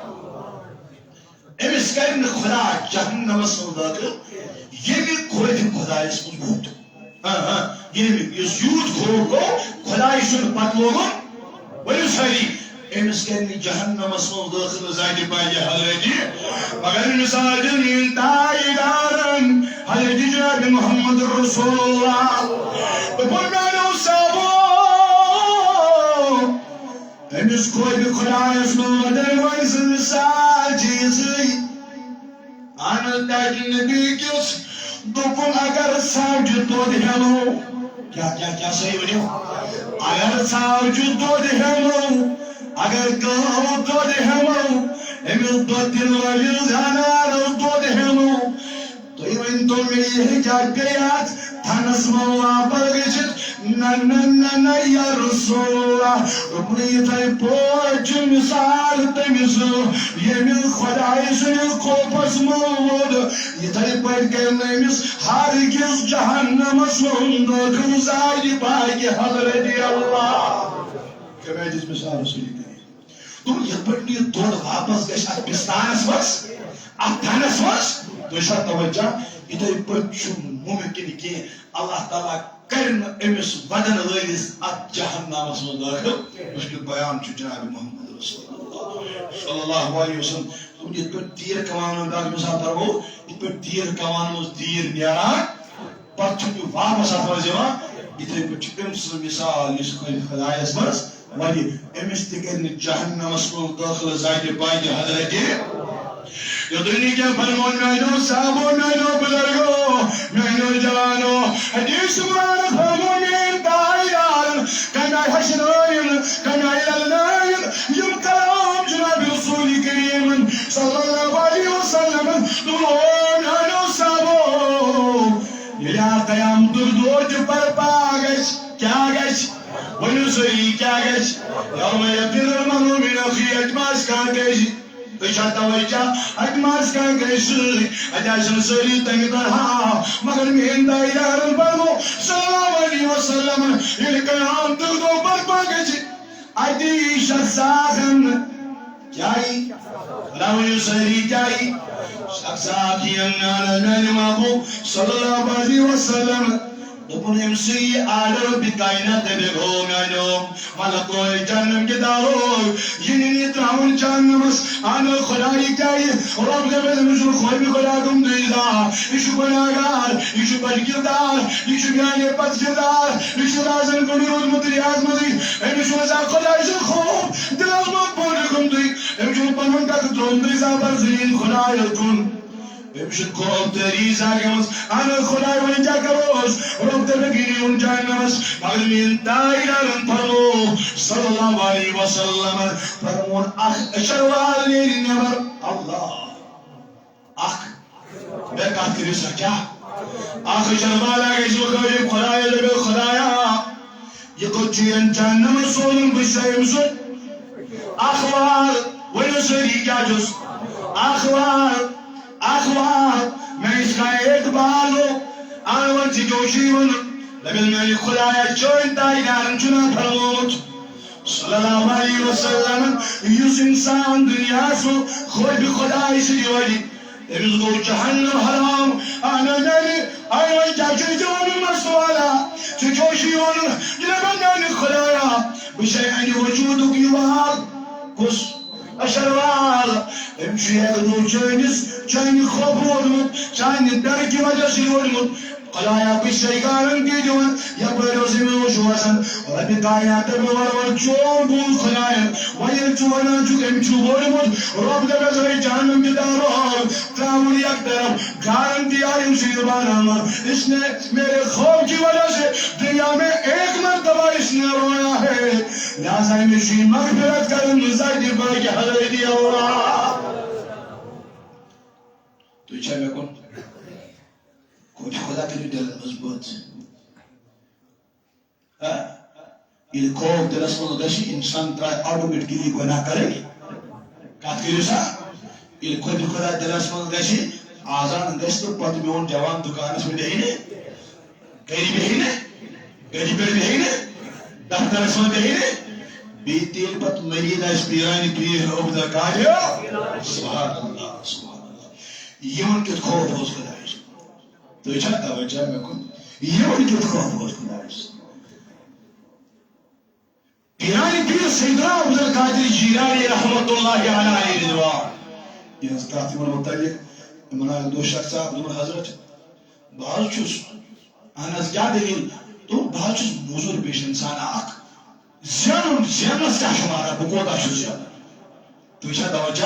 أمِس کَرِ نہٕ خۄدا جہنمس منٛز دٲخل، ییٚمہِ خوفِ خۄدایس منٛز ووت۔ ہاں، ہاں، ییٚمہِ، یُس یوٗت خوف گوٚو، خۄدایہِ سُنٛد پتہٕ لوگُن، ؤنِو سٲری، أمِس کَرِ نہٕ جہنمس منٛز دٲخل ذاتِ پاکہِ حضرتِ۔ مگر مثال دِژ میٛٲنۍ تاجدارن حضرتِ جناب محمد رسول اللہ۔ دوٚپُن، میٛانیو صحابو، أمِس خوفِ خۄدایَس منٛز وَدَن وٲلۍ سٕنٛز مثال چھِ یِژٕے۔ اَہَن حظ، تاجِ نبی کِس دوٚپُن، اگر ژھاوجہِ دۄد ہٮ۪مو، کیٛاہ، کیٛاہ، کیٛاہ صحیح ؤنِو؟ اگر ژھاوجہِ دۄد ہٮ۪مو، اگر گٲو دۄد ہٮ۪مو، أمِس دۄد دِنہٕ وٲلِس زنانَس دۄد ہٮ۪مو، تُہۍ ؤنۍ تو مےٚ، یہِ ہیٚکیٛاہ بیٚیہِ اَتھ تھنَس منٛز واپس گٔژھِتھ؟ نہ، نہ، نہ، نہ، یا رسول اللہ۔ دوٚپُن، یِتھَے پٲٹھۍ چھُ مثال تٔمِس، ییٚمہِ خۄدایہِ سٕنٛدِس خوفَس منٛز ووٚد، یِتھَے پٲٹھۍ کَرِ نہٕ أمِس ہرگز جہنمَس منٛز دٲخل ذاتِ پاکہِ حضرتِ اللہ۔ کَمہِ آیہِ دِژ مثال رسول کریم؟ دوٚپُن، یِتھ پٲٹھۍ نہٕ یہِ دۄد واپس گژھِ اَتھ بِستانَس منٛز، اَتھ تھنَس منٛز، تُہۍ چھا توجہ؟ یِتھَے پٲٹھۍ چھُنہٕ مُمکِن کینٛہہ، اللہ تعالیٰ کَرِ نہٕ أمِس وَدَن وٲلِس اَتھ جہنمَس منٛز دٲخل۔ یُس کہِ بیان چھُ جناب محمد رسول اللہ صلی اللہ علیہ وسلم۔ دوٚپُن، یِتھ پٲٹھۍ تیٖر کمان منٛز، بیٛاکھ مثال پَرو، یِتھ پٲٹھۍ تیٖر کمان منٛز تیٖر نیران، پتہٕ چھُنہٕ یہِ واپس اَتھ منٛز یِوان۔ یِتھَے پٲٹھۍ چھُ أمۍ سٕنٛز مثال، یُس خۄدایَس منٛز وَنہِ، أمِس تہِ کَرِ نہٕ جہنمَس منٛز دٲخلہٕ ذاتِ پاکہِ حضرتِ۔ یوٚتُے نہٕ کینٛہہ، فرموو میٛانیو صحابو، میٛانیو بُزرگو، میٛانیو جوانو، حدیث مبارک فرموو میٛٲنۍ تاجدارَن، کَمہِ آیہِ ہَشرٲیِن، کَمہِ آیہِ لَلنٲیِن یِم کلام جناب رسول کریٖمَن صلی اللہ علیہ وسلمَن۔ دوٚپُن، او میٛانیو صحابو، ییٚلہِ آ قیامتُک دۄہ تہِ برپا گژھِ، کیٛاہ گژھِ؟ ؤنِو سٲری، کیٛاہ گژھِ؟ یوم یفر المرء من اخیہ، اَتہِ ما آسہِ کانٛہہ کٲنٛسہِ؟ تُہۍ چھا توجہ؟ اَتہِ ما آسہِ کانٛہہ کٲنٛسہِ سۭتۍ؟ اَتہِ آسن سٲری تَمہِ طرحہ۔ مگر میٛٲنۍ تاجدارن فرموو صلی اللہ علیہ وسلم، ییٚلہِ قیامتُک دۄہ برپا گژھِ، اَتی یی شخص اکھ اننہٕ۔ کیٛاہ یی؟ خدا ؤنِو سٲری، کیٛاہ یی؟ شخص اکھ یی اننہٕ میٛانہِ محبوب صلی اللہ علیہ وسلم۔ دوٚپُن، أمۍ سٕے یہِ آرڈر، رۄبِ کاینات، دَپہِ، ہو میٛانیو ملکو، جہنم کہِ دارو، یہِ نِنہٕ یہِ ترٛاوُن جہنمس۔ اہن خۄدا، یہِ کیٛاہ یہِ؟ رۄب دَپہِ، أمِس چھُنہٕ خوفِ خۄدا گوٚمتُے زانٛہہ۔ یہِ چھُ گۄناہ گار، یہِ چھُ بد کردار، یہِ چھُ میانہِ پد کردار، یہِ چھُ رازن کُن روٗدمُت ریاض منٛزٕے۔ أمِس چھُنہٕ زانٛہہ خۄداے سُنٛد خوف دِلس منٛز پٲدٕ گوٚمتُے۔ أمِس چھُنہٕ پنُن کتھ ترٛوومتُے زانٛہہ بر زٔمیٖن خۄدایس کُن۔ أمِس چھُ خوف تٲری زاگمٕژ۔ اہن خۄداے، وۄنۍ کیٛاہ کروس؟ رۄب دَپہِ، یہِ نِیوُن جہنمس۔ مگر میٛٲنۍ تاجدارن فرموو صلی اللہ علیہ وسلم، فرمووُن، اکھ أچھر وال نیرِ نٮ۪بر۔ اللہ۔ اکھ۔ مےٚ کتھ کٔرِو سا، کیٛاہ؟ اکھ أچھر والا گژھِ وۄنۍ خٲلی خۄدایس دَپہِ، خۄدایا، یہِ کوٚت چھُ یَن جہنمس سوزُن؟ بہٕ چھُسا أمۍ سُنٛد اکھ وال؟ ؤنِو سٲری، کیٛاہ چھُس؟ اکھ وال، اکھ وال، میں اس کا ایک بال ہوں۔ آ، وۄنۍ ژےٚ کیٛاہ چھُے وَنُن؟ دپن، میانہِ خدایا، چٲنۍ تاجدارن چھُنا فرمومُت صلی اللہ علیہ وسلم، یُس انسان دنیاہس منٛز خوفِ خدایہِ سۭتۍ روزِ، تٔمِس گوٚو جہنم حرام۔ اہن میانہِ، اہن وۄنۍ کیٛاہ چھُے ژےٚ وَنُن مستوالا؟ ژےٚ کیٛاہ چھُے وَنُن؟ یہِ دپان، میانہِ خدایا، بہٕ چھُسے اَمہِ وجوٗدُک یہِ وال۔ کُس؟ اشروال۔ أمۍ چھُ اَکہِ دۄہ چٲنِس، چانہِ خوفہٕ روٚٹمُت، چانہِ ڈرٕ کہِ وجہ سۭتۍ روٚٹمُت۔ خدایا، بہٕ چھُسے گارنٹی دِوان، یپٲرۍ اوس أمۍ اوس وَسان، رۄبِ کاینات دَپہِ، وَلہٕ وَلہٕ چون بوٗز خدایَن، وۄنۍ ییٚلہِ ژٕ وَنان چھُکھ أمۍ چھُ ووٚنمُت، رۄب دَپٮ۪س، ہے جہنم کہِ دارو آو، ترٛاوُن یک طرف، گارنٹی آیہِ أمۍ سٕنٛدِ زبانہِ منٛز، اس نے میرے خوف کی وجہ سے دنیا میں ایک مرتبہ اس نے رویا ہے، لہذا أمِس چھُ یہِ مغفرت کرٕنۍ ذاتِ پاکِ حضرتِ اللہ۔ تُہۍ چھا مےٚ کُن؟ خوفِ خدا کٔرِو دِلن منٛز بٔژ۔ ہا؟ ییٚلہِ خوف دِلس منٛز گژھِ، انسان ترٛایہِ آٹومیٹکلی گۄناہ کرٕنۍ۔ کتھ کٔرِو سا؟ ییٚلہِ خوفِ خدا دِلس منٛز گژھِ، آزان گژھِ تہٕ پتہٕ میون جوان دُکانس پٮ۪ٹھ بیٚہہِ نہٕ، گرِ بیٚہہِ نہٕ، گرِ پٮ۪ٹھ بیٚہہِ نہٕ، دفترس منٛز بیٚہہِ نہٕ، بیٚیہِ تیٚلہِ پتہٕ مریٖد آسہِ پیٖرانہِ پیٖر عبدالقادر۔ سبحان اللہ، سبحان اللہ۔ یِمن کیُتھ خوف اوس خدایس۔ تُہۍ چھا توجہ مےٚ کُن؟ یِمن کیُتھ خوف اوس خدایس۔ پیرانِ پیٖر سیدنا عبدالقادر جیلانی رحمت اللہ علیہ رضوان۔ یِہٕنٛز کتھ یِمن مُتعلق، یِمن آیہِ دو شخص صاحب، دوٚپُن، حضرت، بہٕ حظ چھُس، اہن حظ، کیٛاہ دٔلیٖل؟ دوٚپُن، بہٕ حظ چھُس موٚزوٗر پیشہٕ اِنسان اکھ، زینُن، زیننس کیٛاہ چھُ ماران، بہٕ کوتاہ چھُس زینان؟ تُہۍ چھا توجہ؟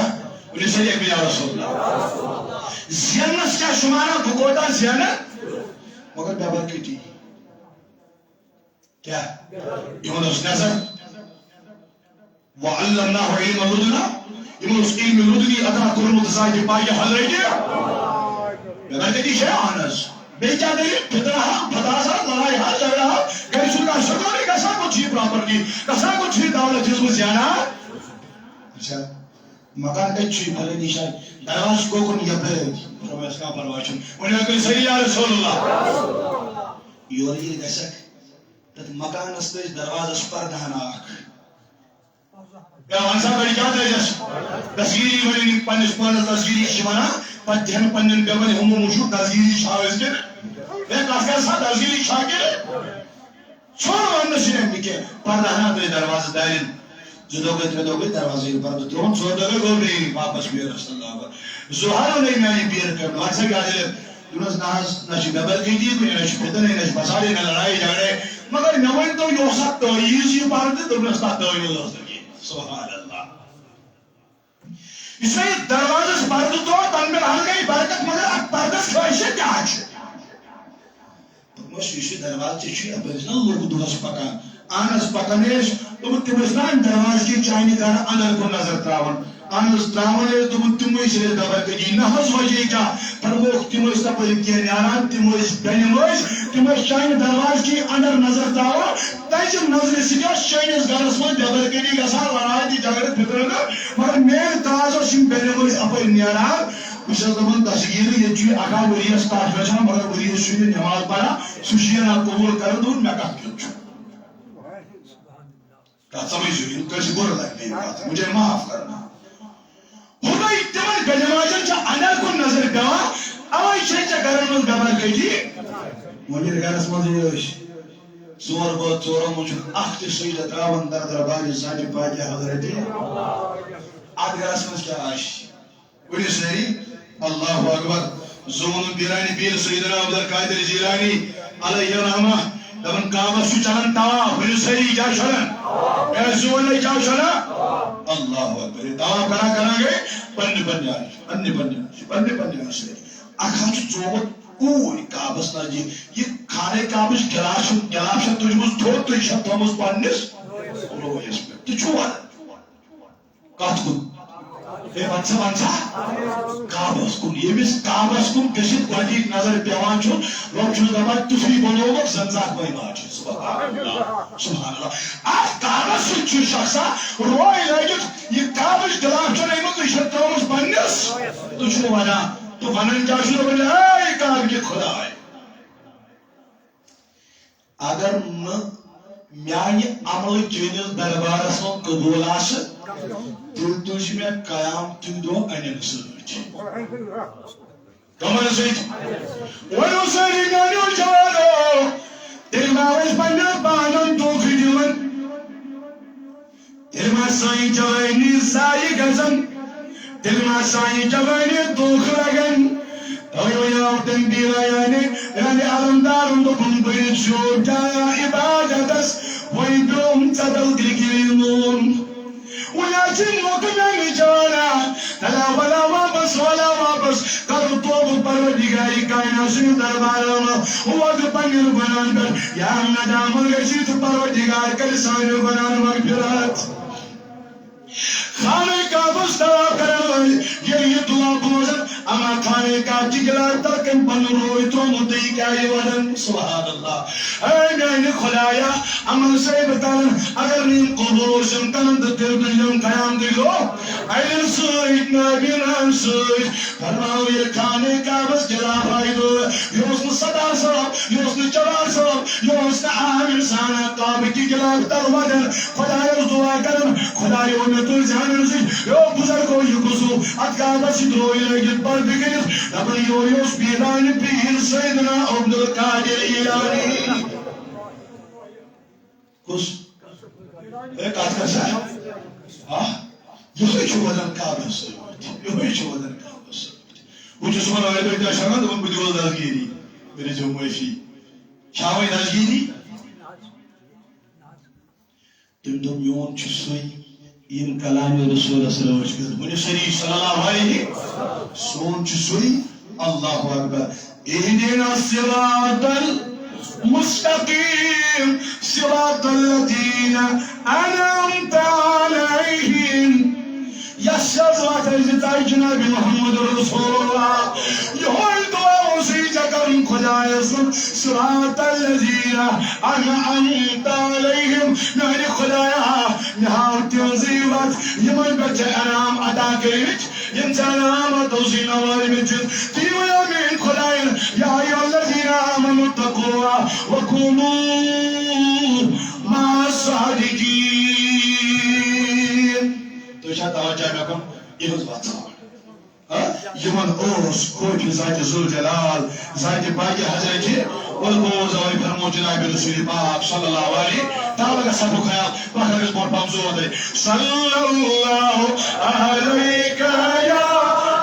ؤنِو سا، یا رسول اللہ۔ زیننس کیٛاہ چھُ ماران، بہٕ کوتاہ زینہٕ؟ مگر بے برکتی۔ کیٛاہ؟ یِمن اوس نظر۔ وعلمناه علم لدنا۔ یِمن اوس علم لدنی عطا کوٚرمُت ذاتِ پاکِ حضرتِ۔ مےٚ گژھِ یہِ شے اہن حظ۔ بیٚیہِ کیٛاہ دٔلیٖل؟ فتنہٕ ہا، فساد ہا، لڑایہِ ہا، جھگڑٕ ہا، گرِ چھُنہٕ کانٛہہ سکوٗنٕے، گژھان کوٚت چھِ یہِ پراپرٹی، گژھان کوٚت چھِ یہِ دولت یُس بہٕ زینان؟ اچھا، مکان کتہِ چھُے؟ فلٲنی جایہِ۔ دروازٕ کوکُن؟ یپٲرۍ۔ فرمایس، کانٛہہ پرواے چھُنہٕ۔ وۄنۍ اگر سٲری یا رسول اللہ۔ یورٕ ییٚلہِ گژھکھ، تتھ مکانس تہٕ دروازس پردٕ ہنا اکھ۔ یا وَن سا، بٔڑۍ کیٛاہ دٔلیٖل چھَس؟ دستگیٖری ؤنِو، یہِ پنٛنِس پانَس دستگیٖری چھِ وَنان، پَتہٕ دِہَن پنٛنٮ۪ن بٮ۪مَن ہُمو موٗجوٗب دستگیٖری چھا أسۍ کِنہٕ؟ ہے، کَتھ کَرِ سا، دستگیٖری چھا کِنہٕ؟ ژھوٚر وَننہٕ سۭتۍ اَمہِ نہٕ کینٛہہ۔ پَردٕ ہنا ترٛٲوِتھ دروازٕ دارٮ۪ن۔ زٕ دۄہ گٔے، ترٛےٚ دۄہ گٔے، دروازٕ ییٚلہِ پَردٕ ترٛووُن، ژورِ دۄہ گٔے، گوٚو بیٚیہِ واپَس بیرَس تہٕ لابَر۔ ظُہر ووٚن أمۍ میٛانہِ پیٖرٕ کٔمۍ، وَن سا کیٛاہ دٔلیٖل؟ دوٚپنَس، نہ حظ، نہ چھِ بے برکتی کُنہِ، نہ چھِ فتنہٕ، نہ چھِ فسادٕے، نہ لڑایہِ جھگڑے۔ مگر مےٚ ؤنۍ تو، یہِ اوسا تعویٖذ یہِ پردٕ؟ دوٚپنَس، نہ، تعویٖذ اوس نہٕ کینٛہہ۔ سبحان اللہ۔ یُس مےٚ یہِ دروازَس پردٕ ترٛوو، تَنہٕ پٮ۪ٹھ ہن گٔے برکت، مگر اَتھ پردَس خٲصیت کیٛاہ چھِ؟ دوٚپمَس، یُس یہِ دروازٕ ژےٚ چھُے، اَپٲرۍ ٲسۍ نا لُکھ دۄہَس پَکان۔ اہن حظ، پَکان ٲسۍ۔ دوٚپُن، تِم ٲسۍ نا اَمہِ دروازٕ کِنۍ چانہِ گرٕ اَندَر کُن نظر ترٛاوان۔ اہن حظ، ترٛاوان ٲسۍ، دوٚپُن، تِم ٲسۍ رٔلۍ دَبَر کٔدی۔ نہ حظ، وجہ کیٛاہ؟ فرمووُکھ، تِم ٲسۍ تَپٲرۍ کینٛہہ نیران، تِم ٲسۍ بٮ۪نہِ مٔنٛزۍ، تِم ٲسۍ چانہِ دروازٕ کِنۍ اَندَر نظر ترٛاوان۔ تَتہِ نظرِ سۭتۍ ٲس چٲنِس گرَس منٛز بے برکتی گژھان، لڑایہِ تہِ، جھگڑٕ، فِتنہٕ تہٕ، مگر میٛانہِ تاج ٲس یِم بٮ۪نہِ مٔنٛزۍ اَپٲرۍ نیران۔ بہٕ چھَس دَپان، دستگیٖر، ییٚتہِ چھُ یہِ اَکھا ؤریَس تَش رَچھان، مگر ؤریَس چھُنہٕ نٮ۪ماز پَران، سُہ چھُ یہِ نہ قبوٗل کَران، دوٚپُن، مےٚ کَتھ کیُتھ چھُ؟ کَتھ سَمٕجھ چھُ، یِم کٲنٛسہِ بُرٕ لَگہِ میٛٲنۍ کَتھ، مُجھے معاف کرنا۔ ہُمَے تِمَن بے نٮ۪مازَن چھِ اَندَر کُن نظر پٮ۪وان، اَوَے چھے ژےٚ گَرَن منٛز بے برکتی۔ وۄنۍ ییٚلہِ گَرَس منٛزٕے ٲسۍ، ژور بٲژ، ژورو منٛز چھُنہٕ اَکھ تہِ سُجدٕ ترٛاوان در دربارِ ذاتِ پاکِ حضرتِ۔ اَتھ گَرَس منٛز کیٛاہ آسہِ؟ ؤنِو سٲری، اللہ اکبر۔ زٕ ووٚنُن پیرانِ پیٖر سیدنا عبدالقادر جیلانی علیہ الرحمہ، دَپان، کعبس چھُ چلان طواف۔ ؤنِو سٲری، کیٛاہ چھُ چلان؟ اے، زٕ وَنَے، کیٛاہ چھُ چلان؟ اللہ اکبر۔ یہِ طواف کران کران گٔے پننہِ پننہِ آیہِ، پننہِ پننہِ آیہِ، پننہِ پننہِ آیہِ سٲری۔ اکھ حظ چھُ ژومُت اوٗرۍ کعبس نزدیٖک۔ یہِ خانہ کعبٕچ غلاف چھُ، غلاف چھےٚ تُجمٕژ تھوٚد، تُج چھےٚ تھٲومٕژ پننِس رویس پٮ۪ٹھ۔ تہِ چھُ وَنان۔ کتھ کُن؟ ہے، وَن سا، وَن سا۔ کعبس کُن۔ ییٚمِس کعبس کُن گٔژھِتھ گۄڈٕنِچ نظر پٮ۪وان چھُ، رۄب چھُس دَپان، تِژھٕے بنووُکھ زَن زانٛہہ پٲے ما چھِ۔ سبحان اللہ۔ سبحان اللہ۔ اَتھ کعبس سۭتۍ چھُ شخصا روے لٲگِتھ، یہِ کعبٕچ غلاف چھَنہٕ أمۍ تُج چھَنہٕ ترٲومٕژ پننِس۔ تُہۍ چھِو وَنان، تہٕ وَنان کیٛاہ چھُ؟ دوٚپُن، اے کعبہٕ کہِ خداے۔ اگر نہٕ میانہِ عملہٕ چٲنِس دربارس منٛز قبوٗل آسہٕ، تیٚلہِ تُج مےٚ قیامتٕکۍ دۄہ انٮ۪ن سۭتۍ۔ کمن سۭتۍ؟ ؤنِو سٲری میانیو جوانو، تیٚلہِ ما ٲسۍ پننٮ۪ن پانن دھوکہٕ دِوان؟ تیٚلہِ ما سٲنۍ جوٲنی ضایع گژھان؟ تیٚلہِ ما سانہِ جوٲنی دھوکہٕ لگان؟ توے وۄنۍ آو تٔمۍ بیرایانہِ یعنی علمدارن دوٚپُن، بٔرِتھ شوب جایا عبادتس، وۄنۍ پیوم ژدل گرِگری نوٗن۔ وۄنۍ آسہِ موقعہٕ میانہِ جوانا، تلا ولا واپس، ولا واپس، کرٕ توبہٕ پروردگارِ کائنات سٕنٛدِ دربارٕ منٛز، وۄتھٕ پننٮ۪ن گۄناہن پٮ۪ٹھ، یا ندامت گژھِ تہٕ پروردگار کرِ سانٮ۪ن گۄناہن مغفرت۔ خانہ کعبس طواف کرن وٲلۍ ییٚلہِ یہِ دعا بوزن، اما خانہ کعبہ چہِ غلاف تل کٔمۍ پنُن روے تروومُت تہٕ یہِ کیٛازِ ودان؟ سبحان اللہ۔ اے میانہِ خدایا، عمل صٲب تعالیٰ، اگر نہٕ یِم قبول اوسُم کران تہٕ تیٚلہِ تُلِم قیامتٕکۍ دۄہ اَڑٮ۪ن سۭتۍ، نابیناہن سۭتۍ۔ فرماو ییٚلہِ خانہ کعبس غلاف آیہِ دٲر، یہِ اوس نہٕ ستار صٲب، یہِ اوس نہٕ چوار صٲب، یہِ اوس نہٕ عام انسان کعبہٕ کہِ غلاف تل ودان۔ خدایس دعا کران، خدایو مےٚ تُل زانن سۭتۍ، یو بزرگو یہِ کُس ہیوٗ اتھ کعبس سۭتۍ روے لٲگِتھ پردٕ کٔرِتھ، دپان یورٕ اوس پیٖرانہِ پیٖر سیدنا عبدالقادر ایلانی۔ کُس؟ اے، کتھ کر سا؟ ہا؟ یِہوٚے چھُ وَنان کعبس سۭتۍ۔ یِہوٚے چھُ وَنان کعبس سۭتۍ۔ بہٕ چھُس وَنان، اَڑِ دۄہ کیٛاہ چھِ وَنان، دوٚپُن، بہٕ دِمو دستگیٖری۔ مےٚ دِژیو معٲفی۔ چھا وۄنۍ دستگیٖری؟ تٔمۍ دوٚپ، میون چھُ سُے، ییٚمۍ کلامِ رسولس رٲچھ کٔر۔ ؤنِو سٲری صلی اللہ علیہ۔ سون چھُ سُے۔ اللہ اکبر۔ اہدنا الصراط المستقیم، صراط الذین انعمت علیہم۔ یس سیاست آسہِ تۄہہِ جناب محمد رسول اللہ۔ یِہوٚے دعا اوسُے ژےٚ کرُن خدایس کُن، صراط الذین انعمت علیہم۔ میانہِ خدایا، مےٚ ہاو تِہنٛزٕے وتھ، یِمن پٮ۪ٹھ ژےٚ انعام عطا کٔرمٕتۍ۔ یِم ژےٚ علامت اوسُے نوٲرمٕتۍ چھِ، تی وَنیو میٛٲنۍ خۄدایَن، یا ایھا الذین آمنوا اتقوا وکونوا مع الصادقین۔ تُہۍ چھا توجہ مےٚ کُن؟ یِہٕنٛز وَتھ ژھانٛڈ۔ ہا؟ یِمَن اوس کوٹھۍ ذاتِ ذوالجلال، ذاتِ پاکِ حضرتِ، اور بوز اوے فرمو جناب رسول پاک صلی اللہ علیہ تعالیٰ کا سب خیال۔ پکھ لگس برونٛٹھ پہم زور دے۔ صلی اللہ علیک یا،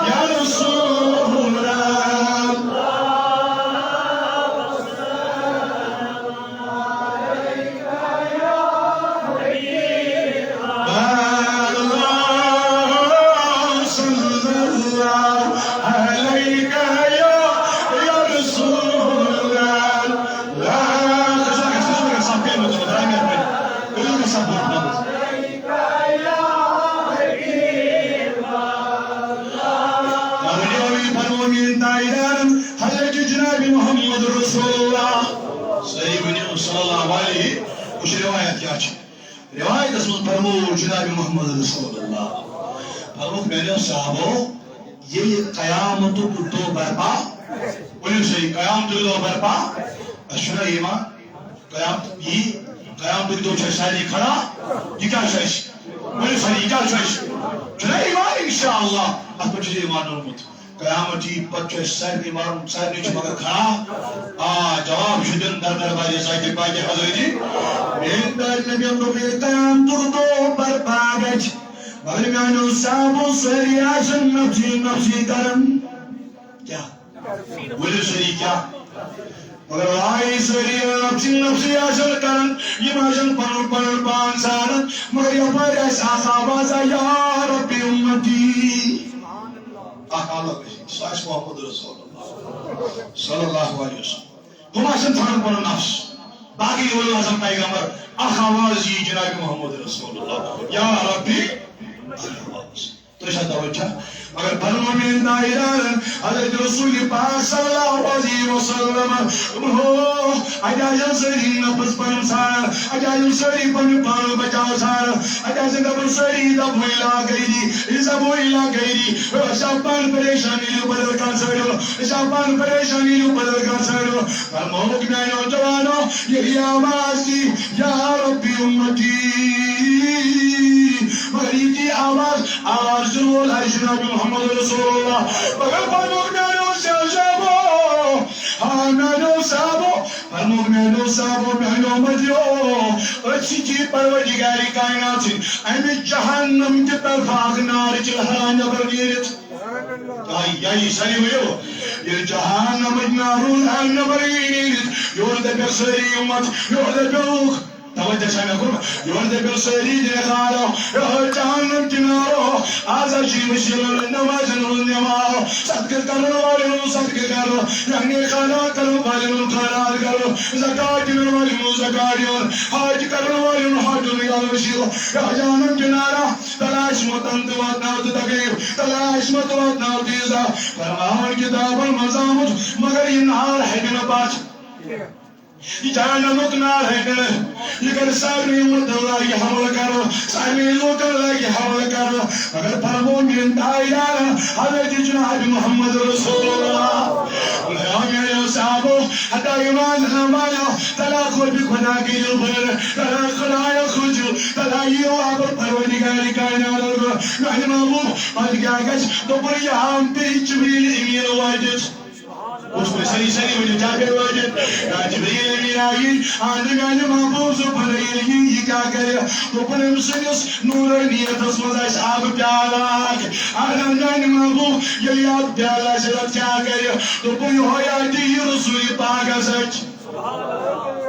یا رسول اللہ۔ صلی اللہ علیک یا، یا رسول اللہ۔ حضرت جناب محمد رسول اللہ۔ صحیح ؤنِو، صلی اللہ علیہ۔ وٕچھ روایت کیٛاہ چھِ۔ روایتس منٛز فرموو جناب محمد رسول اللہ، فرمووُکھ، میٛانیو صحابو، ییٚلہِ قیامتُک دۄہ برپا، ؤنِو سا، یہِ قیامتُک دۄہ برپا، اَسہِ چھُنہ ایمان؟ قیامت، یی، قیامتُک دۄہ چھُ اَسہِ سارنٕے کھڑا، یہِ کیٛاہ چھُ اَسہِ؟ ؤنِو سا، یہِ کیٛاہ چھُ اَسہِ؟ چھُنہ ایمان؟ انشاءاللہ، اَتھ پٮ۪ٹھ چھُ ایمان اوٚنمُت۔ قیامت یی، پتہٕ چھُ اَسہِ سارنٕے مارُن، سارنٕے چھُ مگر کھڑا۔ آ، جواب چھُ دیُن در دربارِ ذاتِ پاکِ حضرتِ۔ میٛٲنۍ تاج نبیَن دوٚپ، ییٚلہِ قیامتُک دۄہ برپا گژھِ، مگر میٛانیو صحابو سٲری آسَن نفسی نفسی کران۔ کیٛاہ؟ ؤنِو سٲری کیٛاہ؟ مگر آے سٲری نفسی نفسی آسَن کران، یِم آسَن پنُن پنُن پان ژھانڈان، مگر یپٲرۍ آسہِ اکھ آوازا، یا ربِ امتی۔ اکھ الگ، سُہ آسہِ محمد رسول اللہ صلی اللہ علیہ وسلم۔ ہُم آسَن ژھانڈان پنُن نفس، باقٕے اولو اعظم پیغمبر، اکھ آواز یی جناب محمد رسول اللہ، یا ربِ۔ تُہۍ چھا توجہ؟ مگر فرموو میٲنۍ تاجدارن، حضرت رسول پاک صلی اللہ علیہ وسلم، ہو، اَتہِ آسن سٲری نفس پنُن ژھانڈان، اَتہِ آسن سٲری پنُن پان بچاو ژھانڈان، اَتہِ آسن دپان سٲری، اذهبوا الی غیری، اذهبوا الی غیری، أسۍ آو پانہٕ پریشان، ییٚلہِ بدل کانٛہہ ژھٲنٛڈِو، أسۍ آو پانہٕ پریشان، ییٚلہِ بدل کانٛہہ ژھٲنٛڈِو۔ فرمووُکھ میانیو جوانو، ییٚلہِ یہِ آواز یی، یا ربی امتی، مگر یہِ تہِ آواز، آواز دِنہٕ وول آسہِ جناب محمد رسول اللہ۔ مگر فرمووُکھ میانیو صاحبو، ہاں میانیو صاحبو، فرمووُکھ میانیو صاحبو، میانیو مدیو، أسۍ چھِ پروردگار کائنات سٕنٛدۍ امہِ جہنم کہِ طرفہٕ اکھ نار چِلہٕ ہنا نٮ۪بر نیٖرِتھ۔ آی، آی، سٲری ؤنِو، ییٚلہِ جہنمٕچ نارُن آے نٮ۪بر یی نیٖرِتھ، یورٕ دَپٮ۪کھ سٲری اُمت، یورٕ دَپٮ۪کھ، توجہ چھا مےٚ کوٚرمُت؟ یورٕ دَپٮ۪کھ سٲری دِنہِ خالو، یِہوٚے جہنم کِنارو، آز حظ چھُ یہِ وسیٖلہٕ نٮ۪مازٮ۪ن ہُنٛد نٮ۪ماز، صدقہٕ کرن والٮ۪ن ہُنٛد صدقہٕ کرُن، یعنی خیرات کرن والٮ۪ن ہُنٛد خیرات کرُن، زکوٰۃ دِنن والٮ۪ن ہُنٛد زکوٰۃ دِیُن، حج کرن والٮ۪ن ہُنٛد حج دِیُن، یہِ وسیٖلہٕ، یہِ جہنم کِنارا۔ تلاش متن تہٕ واتناو تہٕ تکلیف، تلاش مت واتناو تہٕ ایزا۔ فرماوان کتابن منٛز آمُت، مگر یہِ نار ہیٚکہِ نہٕ پتھ۔ یہِ جہنمُک نار ہیٚکہِ نہٕ۔ یہِ کرِ سارنٕے اُمتن لاگہِ حملہٕ کرُن، سارنٕے لوٗکن لاگہِ حملہٕ کرُن۔ مگر فرموو میٲنۍ تاجدارن، حضرت جناب محمد رسول اللہ۔ فرماوان میٲنیو صحابو، حتی ایمان انن والو، تلا خوفِ خدا کٔرِو بٔڑ، تلا خدایہ کھوٗژِو، تلا یِیِو اَمر پروردگارِ کائنات۔ میانہِ محبوب، پتہٕ کیٛاہ گژھِ؟ دوٚپُن، یہِ آو بیٚیہِ جبریل امین وٲتِتھ۔ اوس مےٚ سٲری، سٲری ؤنِو، کیٛاہ کَرِ وٲتِتھ؟ یا جبریل امین آیہِ، آو نہٕ میانہِ محبوب سُنٛد بنٲیِتھ یہِ، یہِ کیٛاہ کَرِ؟ دوٚپُن، أمۍ سٕنٛدِس نوٗرٲنیتس منٛز آسہِ آبہٕ پیالہٕ اکھ۔ اہن میانہِ محبوب، ییٚلہِ یہِ آبہٕ پیالہٕ آسہِ، تَتھ کیٛاہ کَرِ؟ دوٚپُن، یِہوٚے آسہِ یہِ رسول پاکس اَتھِ۔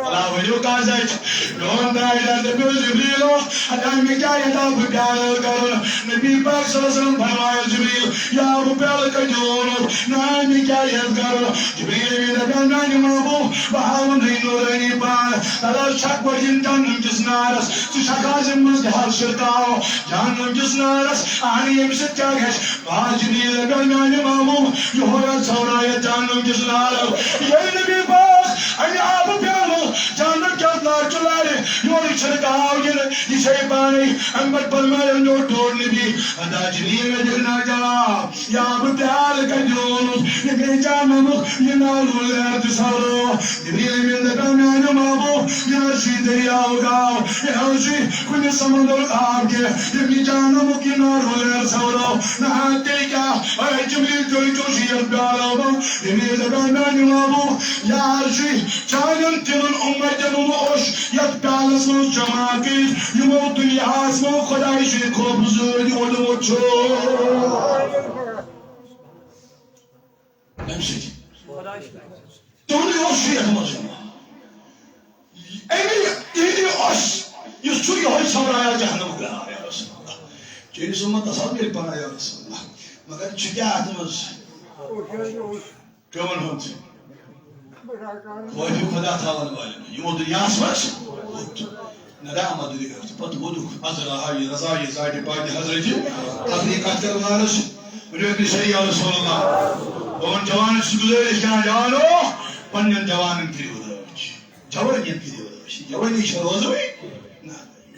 اللہ ؤنِو کَس اَتھِ؟ میون تاجدار دَپیو، جبریلو، ادا مےٚ کیٛاہ یَتھ آبہٕ پیالہٕ کَرُن؟ نبی پاک صلی اللہ علیہ وسلم فرمایو، جبریل، یہِ آبہٕ پیالہٕ کَتہِ اوٚنُتھ؟ نہ، مےٚ کیٛاہ یَتھ کَرُن؟ جبریل امین دَپیو، میانہِ محبوب، بہٕ ہاوَن نہٕ یہِ نورٲنی پان۔ تَلہٕ حظ چھَکھ گۄڈٕ یِم جہنم کِس نارس، ژٕ چھَکھ حظ یِم منٛز تہِ حظ شِرکاو جہنم کِس نارس، اہن ییٚمہِ سۭتۍ کیٛاہ گژھِ؟ آ جبریل دَپیو، میانہِ محبوب، یِہوٚے حظ ژھٮ۪ورایَتھ جہنم کِس نارس۔ ییٚلہِ نبی پاک اَمہِ آبہٕ پیالہٕ جہنم کِس نارٕ چہِ لارِ یورٕ چھِرکاو یِنہٕ، یہِ چھے پانے۔ اَمہِ پتہٕ فرمایو، نوٚو ٹوٹھ نبی، ادا جبریل مےٚ دِکھ نظر آ، یہِ آبہٕ پیالہٕ کَتہِ اوٚنُتھ؟ یہِ گٔے جہنمُک، یہِ نارُن لہر تہِ ژھٮ۪ورو۔ جبریل امین دَپیو، میانہِ محبوب، یہِ حظ چھُے دٔریاوُک آب، یہِ حظ چھُے کُنہِ سمندرُک آب کینٛہہ، ییٚمہِ جہنمُک یہِ نارُن لہر ژھٮ۪ورو۔ نہ، تیٚلہِ کیٛاہ؟ اے جبریل، تیٚلہِ کیٛاہ چھُ یَتھ پیالہٕ آبَس؟ جبریل دَپیو، میانہِ محبوب، یہِ حظ چھُے چانٮ۪ن تِمن اُمتن ہُنٛد اوٚش، یَتھ پیالس منٛز جمع کٔرِتھ، یِمو دُنیاہس منٛز خۄداے سٕنٛدِ خوفہٕ سۭتۍ اوٚنمُت چھُ۔ اَمہِ سۭتۍ۔ تِہُنٛدُے اوٚش چھُ یَتھ منٛز جمع۔ اَمی، یِہِنٛدُے اوٚش، یُس چھُ یِہوٚے ژھٮ۪ورایَتھ جہنمُک نار، یا رسول اللہ۔ چٲنِس اُمتس حظ میلہِ پناہ، یا رسول اللہ۔ مگر چھُ کیٛاہ اَتھ منٛز؟ کمن ہُنٛد؟ خوفِ خدا تھاون والٮ۪ن، یِمو دُنیاہس منٛز ہوٚت۔ ندامت دِتھ پتہٕ ووٚنُکھ، عذرا ہاوی رضا یہِ ذاتِ پاکہِ حضرتِ۔ اکھ یہِ کتھ کرٕ وارس، ؤنِو أکِس صحیح یا رسول اللہ۔ بہٕ وَنہٕ جوانن چھُس گُزٲرِش کران، جوانو، پننٮ۪ن جوانن کٔرِو رٲچھ، جوٲنی کٔرِو رٲچھ، جوٲنی چھےٚ روزوٕے؟ نہ۔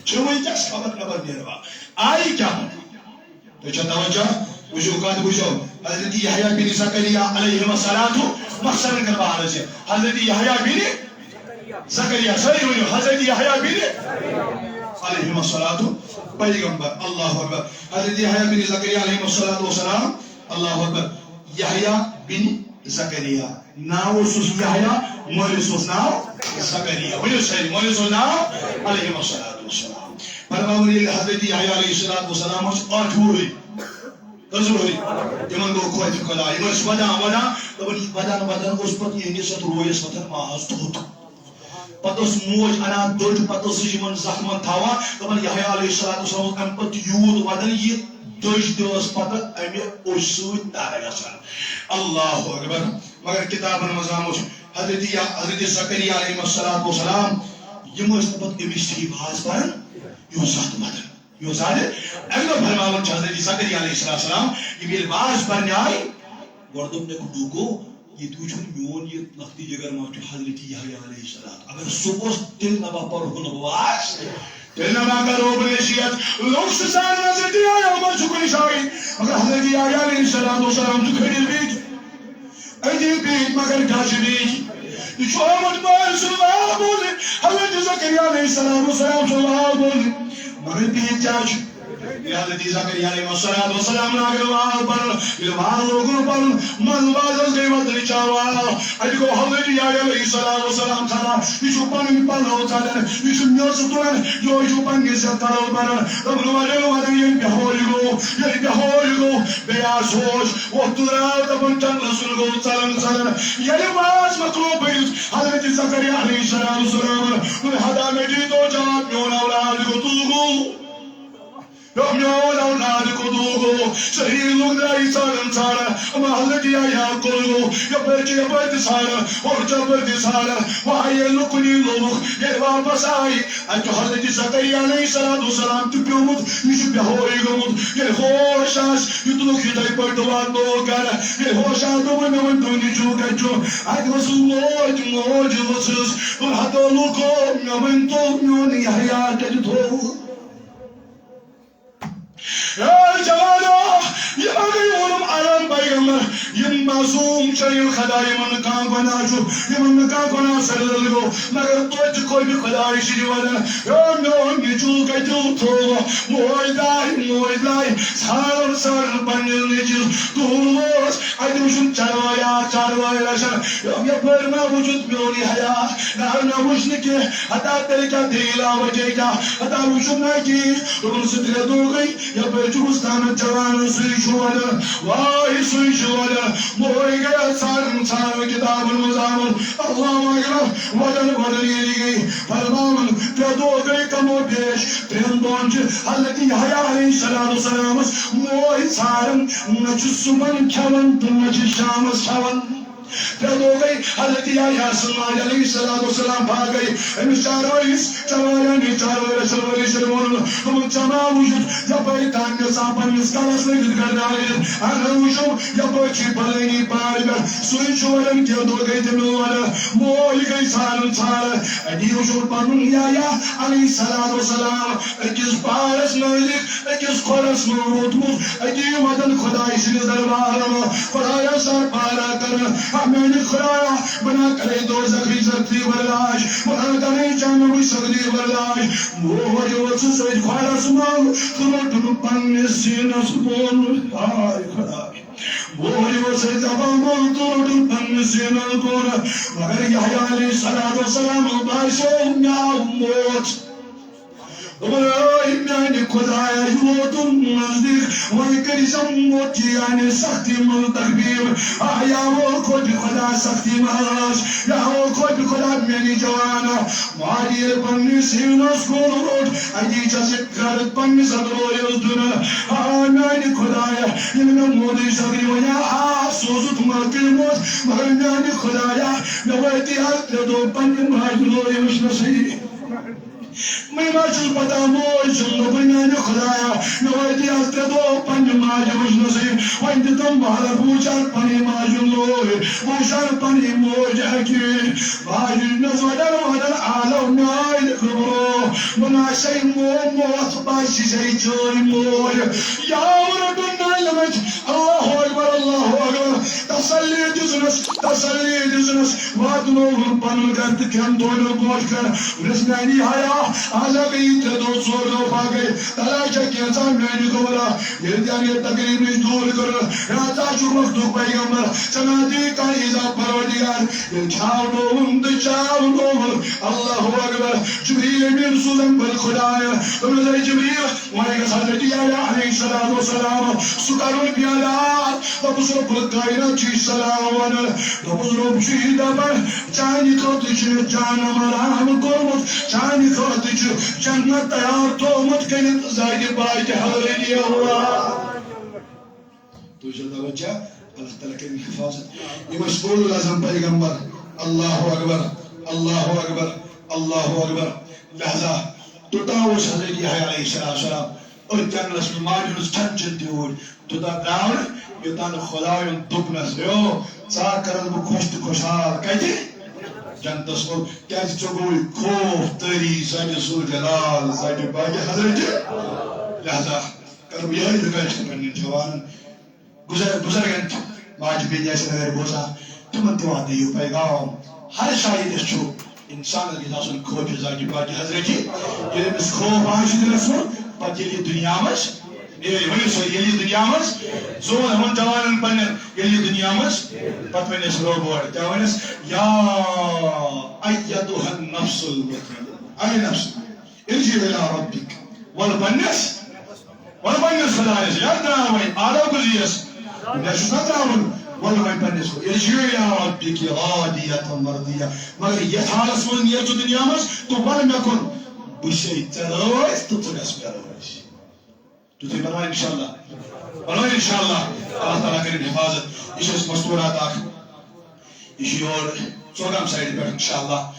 چھُ وٕنکیٚس خبر نبر نیروا۔ آیہِ کیٛاہ وَنہٕ؟ تُہۍ چھا توجہ؟ وٕچھِو کَتھ وٕچھِو۔ حضرت یحییٰ بن زکریا علیہم الصلوۃ، مخصرن کَرٕ بہٕ عرض یہِ۔ حضرت یحییٰ بن زکریا، سٲری ؤنِو، حضرت یحییٰ بن علیہم الصلوۃ، پیغمبر، اللہ اکبر۔ حضرت یحییٰ بن زکریا علیہم الصلوۃ والسلام، اللہ اکبر۔ یحییٰ بن زکریا۔ ناو اوسُس یحییٰ، مٲلِس اوس ناو زکریا۔ ؤنِو سٲری، مٲلِس اوس ناو علیہم الصلوۃ والسلام۔ فرماوان ییٚلہِ حضرت یحییٰ علیہ الصلوۃ والسلام اوس ٲٹھ وُہُرۍ، کٔژ وُہُرۍ؟ تِمن گوٚو خوفِ خدا، یِم ٲسۍ ودان ودان، دَپان، ودان ودان اوس پتہٕ یِہنٛدِس یَتھ رویَس وۄتھان ماز تھوٚد۔ پتہٕ ٲس موج اَنان دٔج، پتہٕ ٲسٕس یِمن زخمن تھاوان، دَپان، یحییٰ علیہ الصلوۃ والسلام اوس اَمہِ پتہٕ یوٗت ودان، یہِ دٔج تہِ ٲس پتہٕ اَمہِ اوٚشہِ سۭتۍ تَر گژھان۔ اللہ اکبر۔ مگر کِتابن منٛز آمُت چھُ، حضرت یا-، حضرت زکریا علیہ الصلوۃ والسلام، یِم ٲسۍ نہٕ پتہٕ أمِس سۭتۍ واز پران، یہِ اوس زیادٕ ودان۔ یوٚس زیادٕ اَمہِ دۄہ فرماوان چھُ حضرت زکریا علیہ السلام، یِم ییٚلہِ واز پرنہِ آیہِ، گۄڈٕ دوٚپ مےٚ لوٗکو، ییٚتہِ وٕچھُن میون یہِ لۄکٹہِ جگر ما چھُ حضرت یحییٰ علیہ السلام۔ اگر سُہ اوس، تیٚلہِ نہ ما پرہون واز، تیٚلہِ نہ ما کرو بہٕ نصیحت۔ لوٗکھ چھِ زانان حضرت یحییٰ ما چھُ کُنہِ جایہِ، مگر حضرت یحییٰ علیہ السلام والسلام چھُ کھڑی بیٖٹھ۔ أتی بیٖٹھۍ مگر گژھِ بیٖٹھۍ۔ یہِ چھُ آمُت مٲلۍ سُنٛد واو بوزنہِ، حضرت زکریا علیہ السلام والسلام سُنٛد واو بوزنہِ۔ مگر بیٖٹھۍ کیٛاہ چھِ؟ ییٚلہِ حضرت زکریا علیہ السلام والسلام لاگن واو پرُن، ییٚلہِ واو لوگُن پرُن، منٛز بازس گٔے وۄتلٕچ آواز۔ اَتہِ گوٚو حضرت یحییٰ علیہ السلام والسلام کھڑا۔ یہِ چھُ پنٕنۍ پلو ژٹان، یہِ چھُ میٚژ تُلان، یِہوٚے چھُ پننِس یتھ پلو بران۔ دوٚپُن، وۄنۍ ییٚلہِ وۄنۍ ییٚلہِ بے ہوش گوٚو، ییٚلہِ بے ہوش گوٚو، بیٚیہِ آس ہوش، وۄتھ تہٕ درٛاو، دَپان، جنتَس کُن گوٚو ژَلان ژَلان۔ ییٚلہِ واز مۄکلو پٔرِتھ، حضرت زکریا علیہ السلام سلامن ووٚن، ہتا مےٚ دیٖتو جواب، میون اولاد کوٚتُے گوٚو؟ ہے میون اولاد کوٚتُے گوٚو؟ سٲری لوٗکھ درٛاے ژھانٛڈان ژھانٛڈان، اما حضرت یحییٰ کوٚت گوٚو؟ یَپٲرۍ چھِ یَپٲرۍ تہِ ژھانٛڈان، ہورٕ چھِ ہُپٲرۍ تہِ ژھانٛڈان۔ وۄنۍ ییٚلہِ نہٕ کُنی لوٚبُکھ، ییٚلہِ واپس آے، اَتہِ چھُ حضرت زکریا علیہ الصلوۃ والسلام تہِ پیومُت، یہِ چھُ بے ہوشی گوٚمُت۔ ییٚلہِ ہوش آسہِ، یہِ تُلُکھ یِتھَے پٲٹھۍ تہٕ واتنووُکھ گرٕ۔ ییٚلہِ ہوش آو، دوٚپُن، مےٚ ؤنۍ تو، یہِ چھُو کَتہِ چھُو؟ اَتہِ ؤژھٕس موج، موج ؤژھٕس۔ دوٚپُن، ہتو لوٗکو، مےٚ ؤنۍ تو، میون یحییٰ کَتہِ تھوٚو؟ اے جوانو، یہِ ما گٔے ووٚنُم عالم پیغمبر، یِم معصوم چھِ، یِم خدا، یِمن نہٕ کانٛہہ گۄناہ چھُ، یِمن نہٕ کانٛہہ گۄناہ سرزد گوٚو، مگر توتہِ چھُ قومِ خدایہِ شِرِ ونان، اے میون نیٚچوٗ کتہِ تھوو؟ موج داے، موج داے، ژھانڈ، ژھانڈ پننِس نیٚچوِس۔ دُہُل ووت، اتہِ وُچھُن چروایا، چروٲے رچھان، یپٲرۍ ما وُچھُتھ میون یحییٰ؟ نہ، نہ وُچھ نہٕ کینٛہہ۔ ہتا تیٚلہِ کیٛاہ دٔلیٖلہ وجہ کیٛاہ؟ ہتا وُچھُن نہ کِہیٖنۍ۔ دوٚپُن، زٕ ترٛےٚ دۄہ گٔے، یپٲرۍ چھُ وُستامت جوانَس سُے چھُ وَدان، واے سُے چھُ وَدان۔ بہٕ ہوے گٔیَس ژھانٛڈان، ژھانٛڈان کِتابَن منٛز آمُت۔ اللہ اکبر، وَدان وَدان ییٚلہِ گٔے، فرماوان، ترٛےٚ دۄہ گٔے کم و بیش۔ ترٛٮ۪ن دۄہَن چھِ حضرت یحییٰ علیہ السلام السلامَس موج ژھانٛڈان، نہ چھُ صُبحَن کھٮ۪وان تہٕ نہ چھُ شامَس کھٮ۪وان۔ ترٛےٚ دۄہ گٔے حضرت یحییٰ سٕنٛز ماجہِ علیہ الصلوۃ والسلام پھاکَے۔ أمِس چاروٲیِس، چاروایَن ہٕنٛدۍ چاروٲے رسول ورٲے چھِ ووٚنمُت، دوٚپمُت، ژےٚ ما وُچھُتھ یَپٲرۍ تَمہِ ساتہٕ پنٛنِس کَلَس لٔگِتھ گردان لٔگِتھ؟ اَہَن وُچھُم، یَپٲرۍ چھِ فلٲنی پہاڑِ پٮ۪ٹھ۔ سُے چھُ وَنان، کینٛہہ دۄہ گٔے تٔمِس وَنان، موج گٔے ژھانٛڈان ژھانٛڈان، أتی وُچھُم پَنُن یحییٰ علیہ الصلوۃ والسلام۔ أکِس پہاڑس نزدیٖک، أکِس کھۄرس منٛز ووتمُت، أتی وَدان خۄداے سٕنٛدِس دربارس منٛز۔ خۄدایا، سر پارا کران، آ میٛانہِ خۄدایا، بہٕ نہ کرے دوزخٕچ سختی برداش، بہٕ نہ کرے جہنمٕچ سختی برداش۔ موج ؤژھٕس أتھۍ کھۄرس منٛز تہٕ روٚٹُن پننِس سیٖنس بۄن۔ ہاے خۄداے۔ موج ؤژھٕس دپان، بہٕ تہٕ روٚٹُن پننِس سیٖنس بۄن۔ مگر یحییٰ علیہ الصلوۃ والسلام باسیو، مےٚ آو موت۔ دوٚپُن، اے میانہِ خۄدایا، یہِ ووتُم نزدیٖک، وۄنۍ کٔرۍ زٮ۪م موت چی یعنی سختی منٛز تکلیٖف۔ آ، یا او قومِ خۄدا، سختی منٛز، یا او قومِ خۄدا، میانہِ جوانا۔ ماجہِ ییٚلہِ پننِس سیٖنس کُن روٚٹ، اَتی چھَس یہِ گرد پننِس اَتھ بٲیِس دیُن۔ آ، میانہِ خۄدایا، ییٚلہِ مےٚ موتٕچ سختی وَنیا، آ، سوزُتھ ملکٕے موت، مگر میانہِ خۄدایا، مےٚ وٲتی آز ترٛےٚ دۄہ پننہِ ماجہِ لورِ وٕچھنَسٕے۔ مےٚ ما چھُس پتہ، موج چھُم نہٕ بہٕ، میانہِ خۄدایا۔ مےٚ وٲتی آز ترٛےٚ دۄہ پننہِ ماجہِ وٕچھنَسٕے۔ وۄنۍ دِتم مہلت، بہٕ وٕچھان پنٕنۍ ماجہِ لورِ، بہٕ وٕچھان پنٕنۍ موج اَکہِ۔ ماجہِ وٕچھنَس وَدان وَدان آلو میانہِ خبرو۔ بہٕ نہ آسے مو-، موت، بہٕ آسے چٲنۍ موج۔ یا رب العالمین، اللہ اکبر، اللہ اکبر۔ تسلی دِژنَس، تسلی دِژنَس۔ واتنووُن پنُن گرٕ تہٕ کھٮ۪ن تھوونو برونٛٹھ کَنہِ۔ وِس میٛانہِ حیا، آز ہا گٔیی ترٛےٚ دۄہ، ژور دۄہ پَتہٕ گٔے۔ تَلہٕ ہا چھا کینٛژھا میٛانہِ خٲطرٕ؟ ییٚلہِ تہِ اَمہِ تکلیٖف نِش دوٗر کٔرٕن، ہے ہسا چھُ وقتُک پیغمبر، ژےٚ نا دِیہِ کانٛہہ ایٖزا پروردگار۔ ییٚلہِ کھیٛاونووُن تہٕ چاونووُن، اللہ اکبر، جبریل امیٖن سوٗزَن پَتہٕ خۄدایَن۔ دوٚپنَس، اے جبریل، وۄنۍ گژھِ حضرت یحییٰ علیہ الصلوۃ والسلام سُہ کرُن بیدار۔ دوٚپُس، رۄب الکائنات چھُ یہِ سلام وَنان۔ دوٚپُس، رۄب چھُ یہِ دَپان، چانہِ خٲطرٕ چھُ مےٚ جہنم حرام کوٚرمُت، چانہِ خٲطرٕ چھُ جنت تیار تھوٚومُت کٔرِتھ ذاتِ پاکِ حضرت یحییٰ۔ تُہۍ چھِو توجہ، اللہ تعالیٰ کٔرِن حفاظت۔ یِم ٲسۍ اولو العزم پیغمبر۔ اللہ اکبر، اللہ اکبر، اللہ اکبر۔ لہذا توٚتام اوس حضرت یحییٰ علیہ السلام أتھۍ جنگلس منٛز ماجہِ ہٕنٛز کھٮ۪ن چٮ۪ن تہِ اوٗرۍ تیوٗتاہ درٛاو نہٕ، یوٚتام نہٕ خۄدایَن دوٚپنَس، "ہیو، ژٕ ہا کَرَس بہٕ خۄش تہٕ خۄشحال۔" کَتہِ؟ جنتَس منٛز۔ کیٛازِ ژےٚ گوٚوُے خوف طٲری ذاتِ ذوالجلال، ذاتِ پاکِ حضرتِ۔ لہذا کَرٕ بہٕ یِہوٚے request پنٛنٮ۪ن جوانَن، بُزر-، بُزرگن تہِ، ماجہِ بیٚنہِ آسن اگر بوزان، تِمن تہِ واتنٲیِو پیغام۔ ہر شاید چھُ انسانس گژھِ آسُن خوف ذاتِ پاکِ حضرتِ۔ ییٚلہِ أمِس خوف آسہِ دِلس منٛز، پتہٕ ییٚلہِ یہِ دُنیا منٛز نیرِ، ؤنِو سا، ییٚلہِ یہِ دُنیا منٛز، زون ہُمن جوانن پننٮ۪ن، ییٚلہِ یہِ دُنیا منٛز، پتہٕ ونٮ۪س روبوٹ، کیٛاہ ونٮ۪س؟ یا ایتُہا النفس المطمئنہ، اے نفس، ارجعی الی ربک، ول پننِس، ول پننِس خدایس، یتھ درٛاو وۄنۍ آدم کُس یِیَس، مےٚ چھُس نا ترٛاوُن، ول وۄنۍ پننِس، ارجعی الی ربک راضیۃ مرضیہ، مگر یتھ حالس منٛز نیر ژٕ دُنیا منٛز تہٕ ول مےٚ کُن، بہٕ چھسے ژےٚ رٲضۍ تہٕ ژٕ گژھ مےٚ رٲضۍ۔ تُہۍ تھٲیِو بناوان انشاءاللہ، بناوان انشاءاللہ، اللہ تعالیٰ کٔرِن حفاظت۔ یہِ چھِ اَسہِ مستوٗرات اکھ، یہِ چھُ یور ژوگام سایڈٕ پٮ۪ٹھ انشاءاللہ،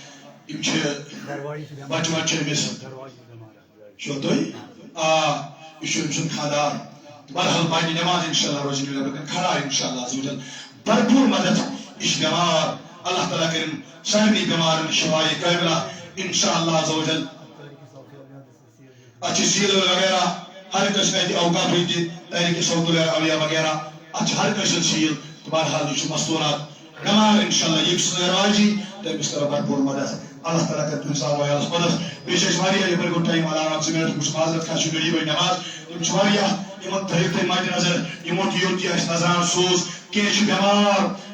یِم چھِ بچہِ وچہِ چھِ أمِس۔ چھُوا تُہۍ؟ آ، یہِ چھُ أمۍ سُنٛد خانٛدار۔ بہرحال، باقٕے نماز انشاءاللہ روزِ نہٕ مےٚ کھڑا انشاءاللہ عز و جل۔ بھرپور مدد، یہِ چھُ بٮ۪مار۔ اللہ تعالیٰ کٔرِن سارنٕے بٮ۪مارن شفایہِ کاملہ انشاءاللہ عز و جل۔ اَتھ چھِ سیٖل وغیرہ، ہر کٲنٛسہِ اَتہِ اوقافٕے تہِ، تحریٖک صوت العالیہ وغیرہ، اَتھ چھِ ہر کٲنٛسہِ ہُنٛد سیٖل۔ تہٕ بہرحال، یہِ چھُ مستوٗرات۔ بٮ۪مار انشاءاللہ، ییٚمہِ سٕنٛز روزی، تٔمِس کرو بھرپور مدد۔ اللہ تعالیٰ کرِ تُہٕنٛدِس عیالَس مدد۔ بیٚیہِ چھِ اَسہِ واریاہ، یَپٲرۍ گوٚو ٹایم علاوٕ اَکھ زٕ منٹ، بہٕ چھُس معذرت کران، چھِ غریٖبٕے نماز۔ یِم چھِ واریاہ، یِمن تھٲیِو تُہۍ مدِ نظر، یِمو تہِ یوٚت یہِ اَسہِ نظرانہٕ سوٗز، کینٛہہ چھِ بٮ۪مار،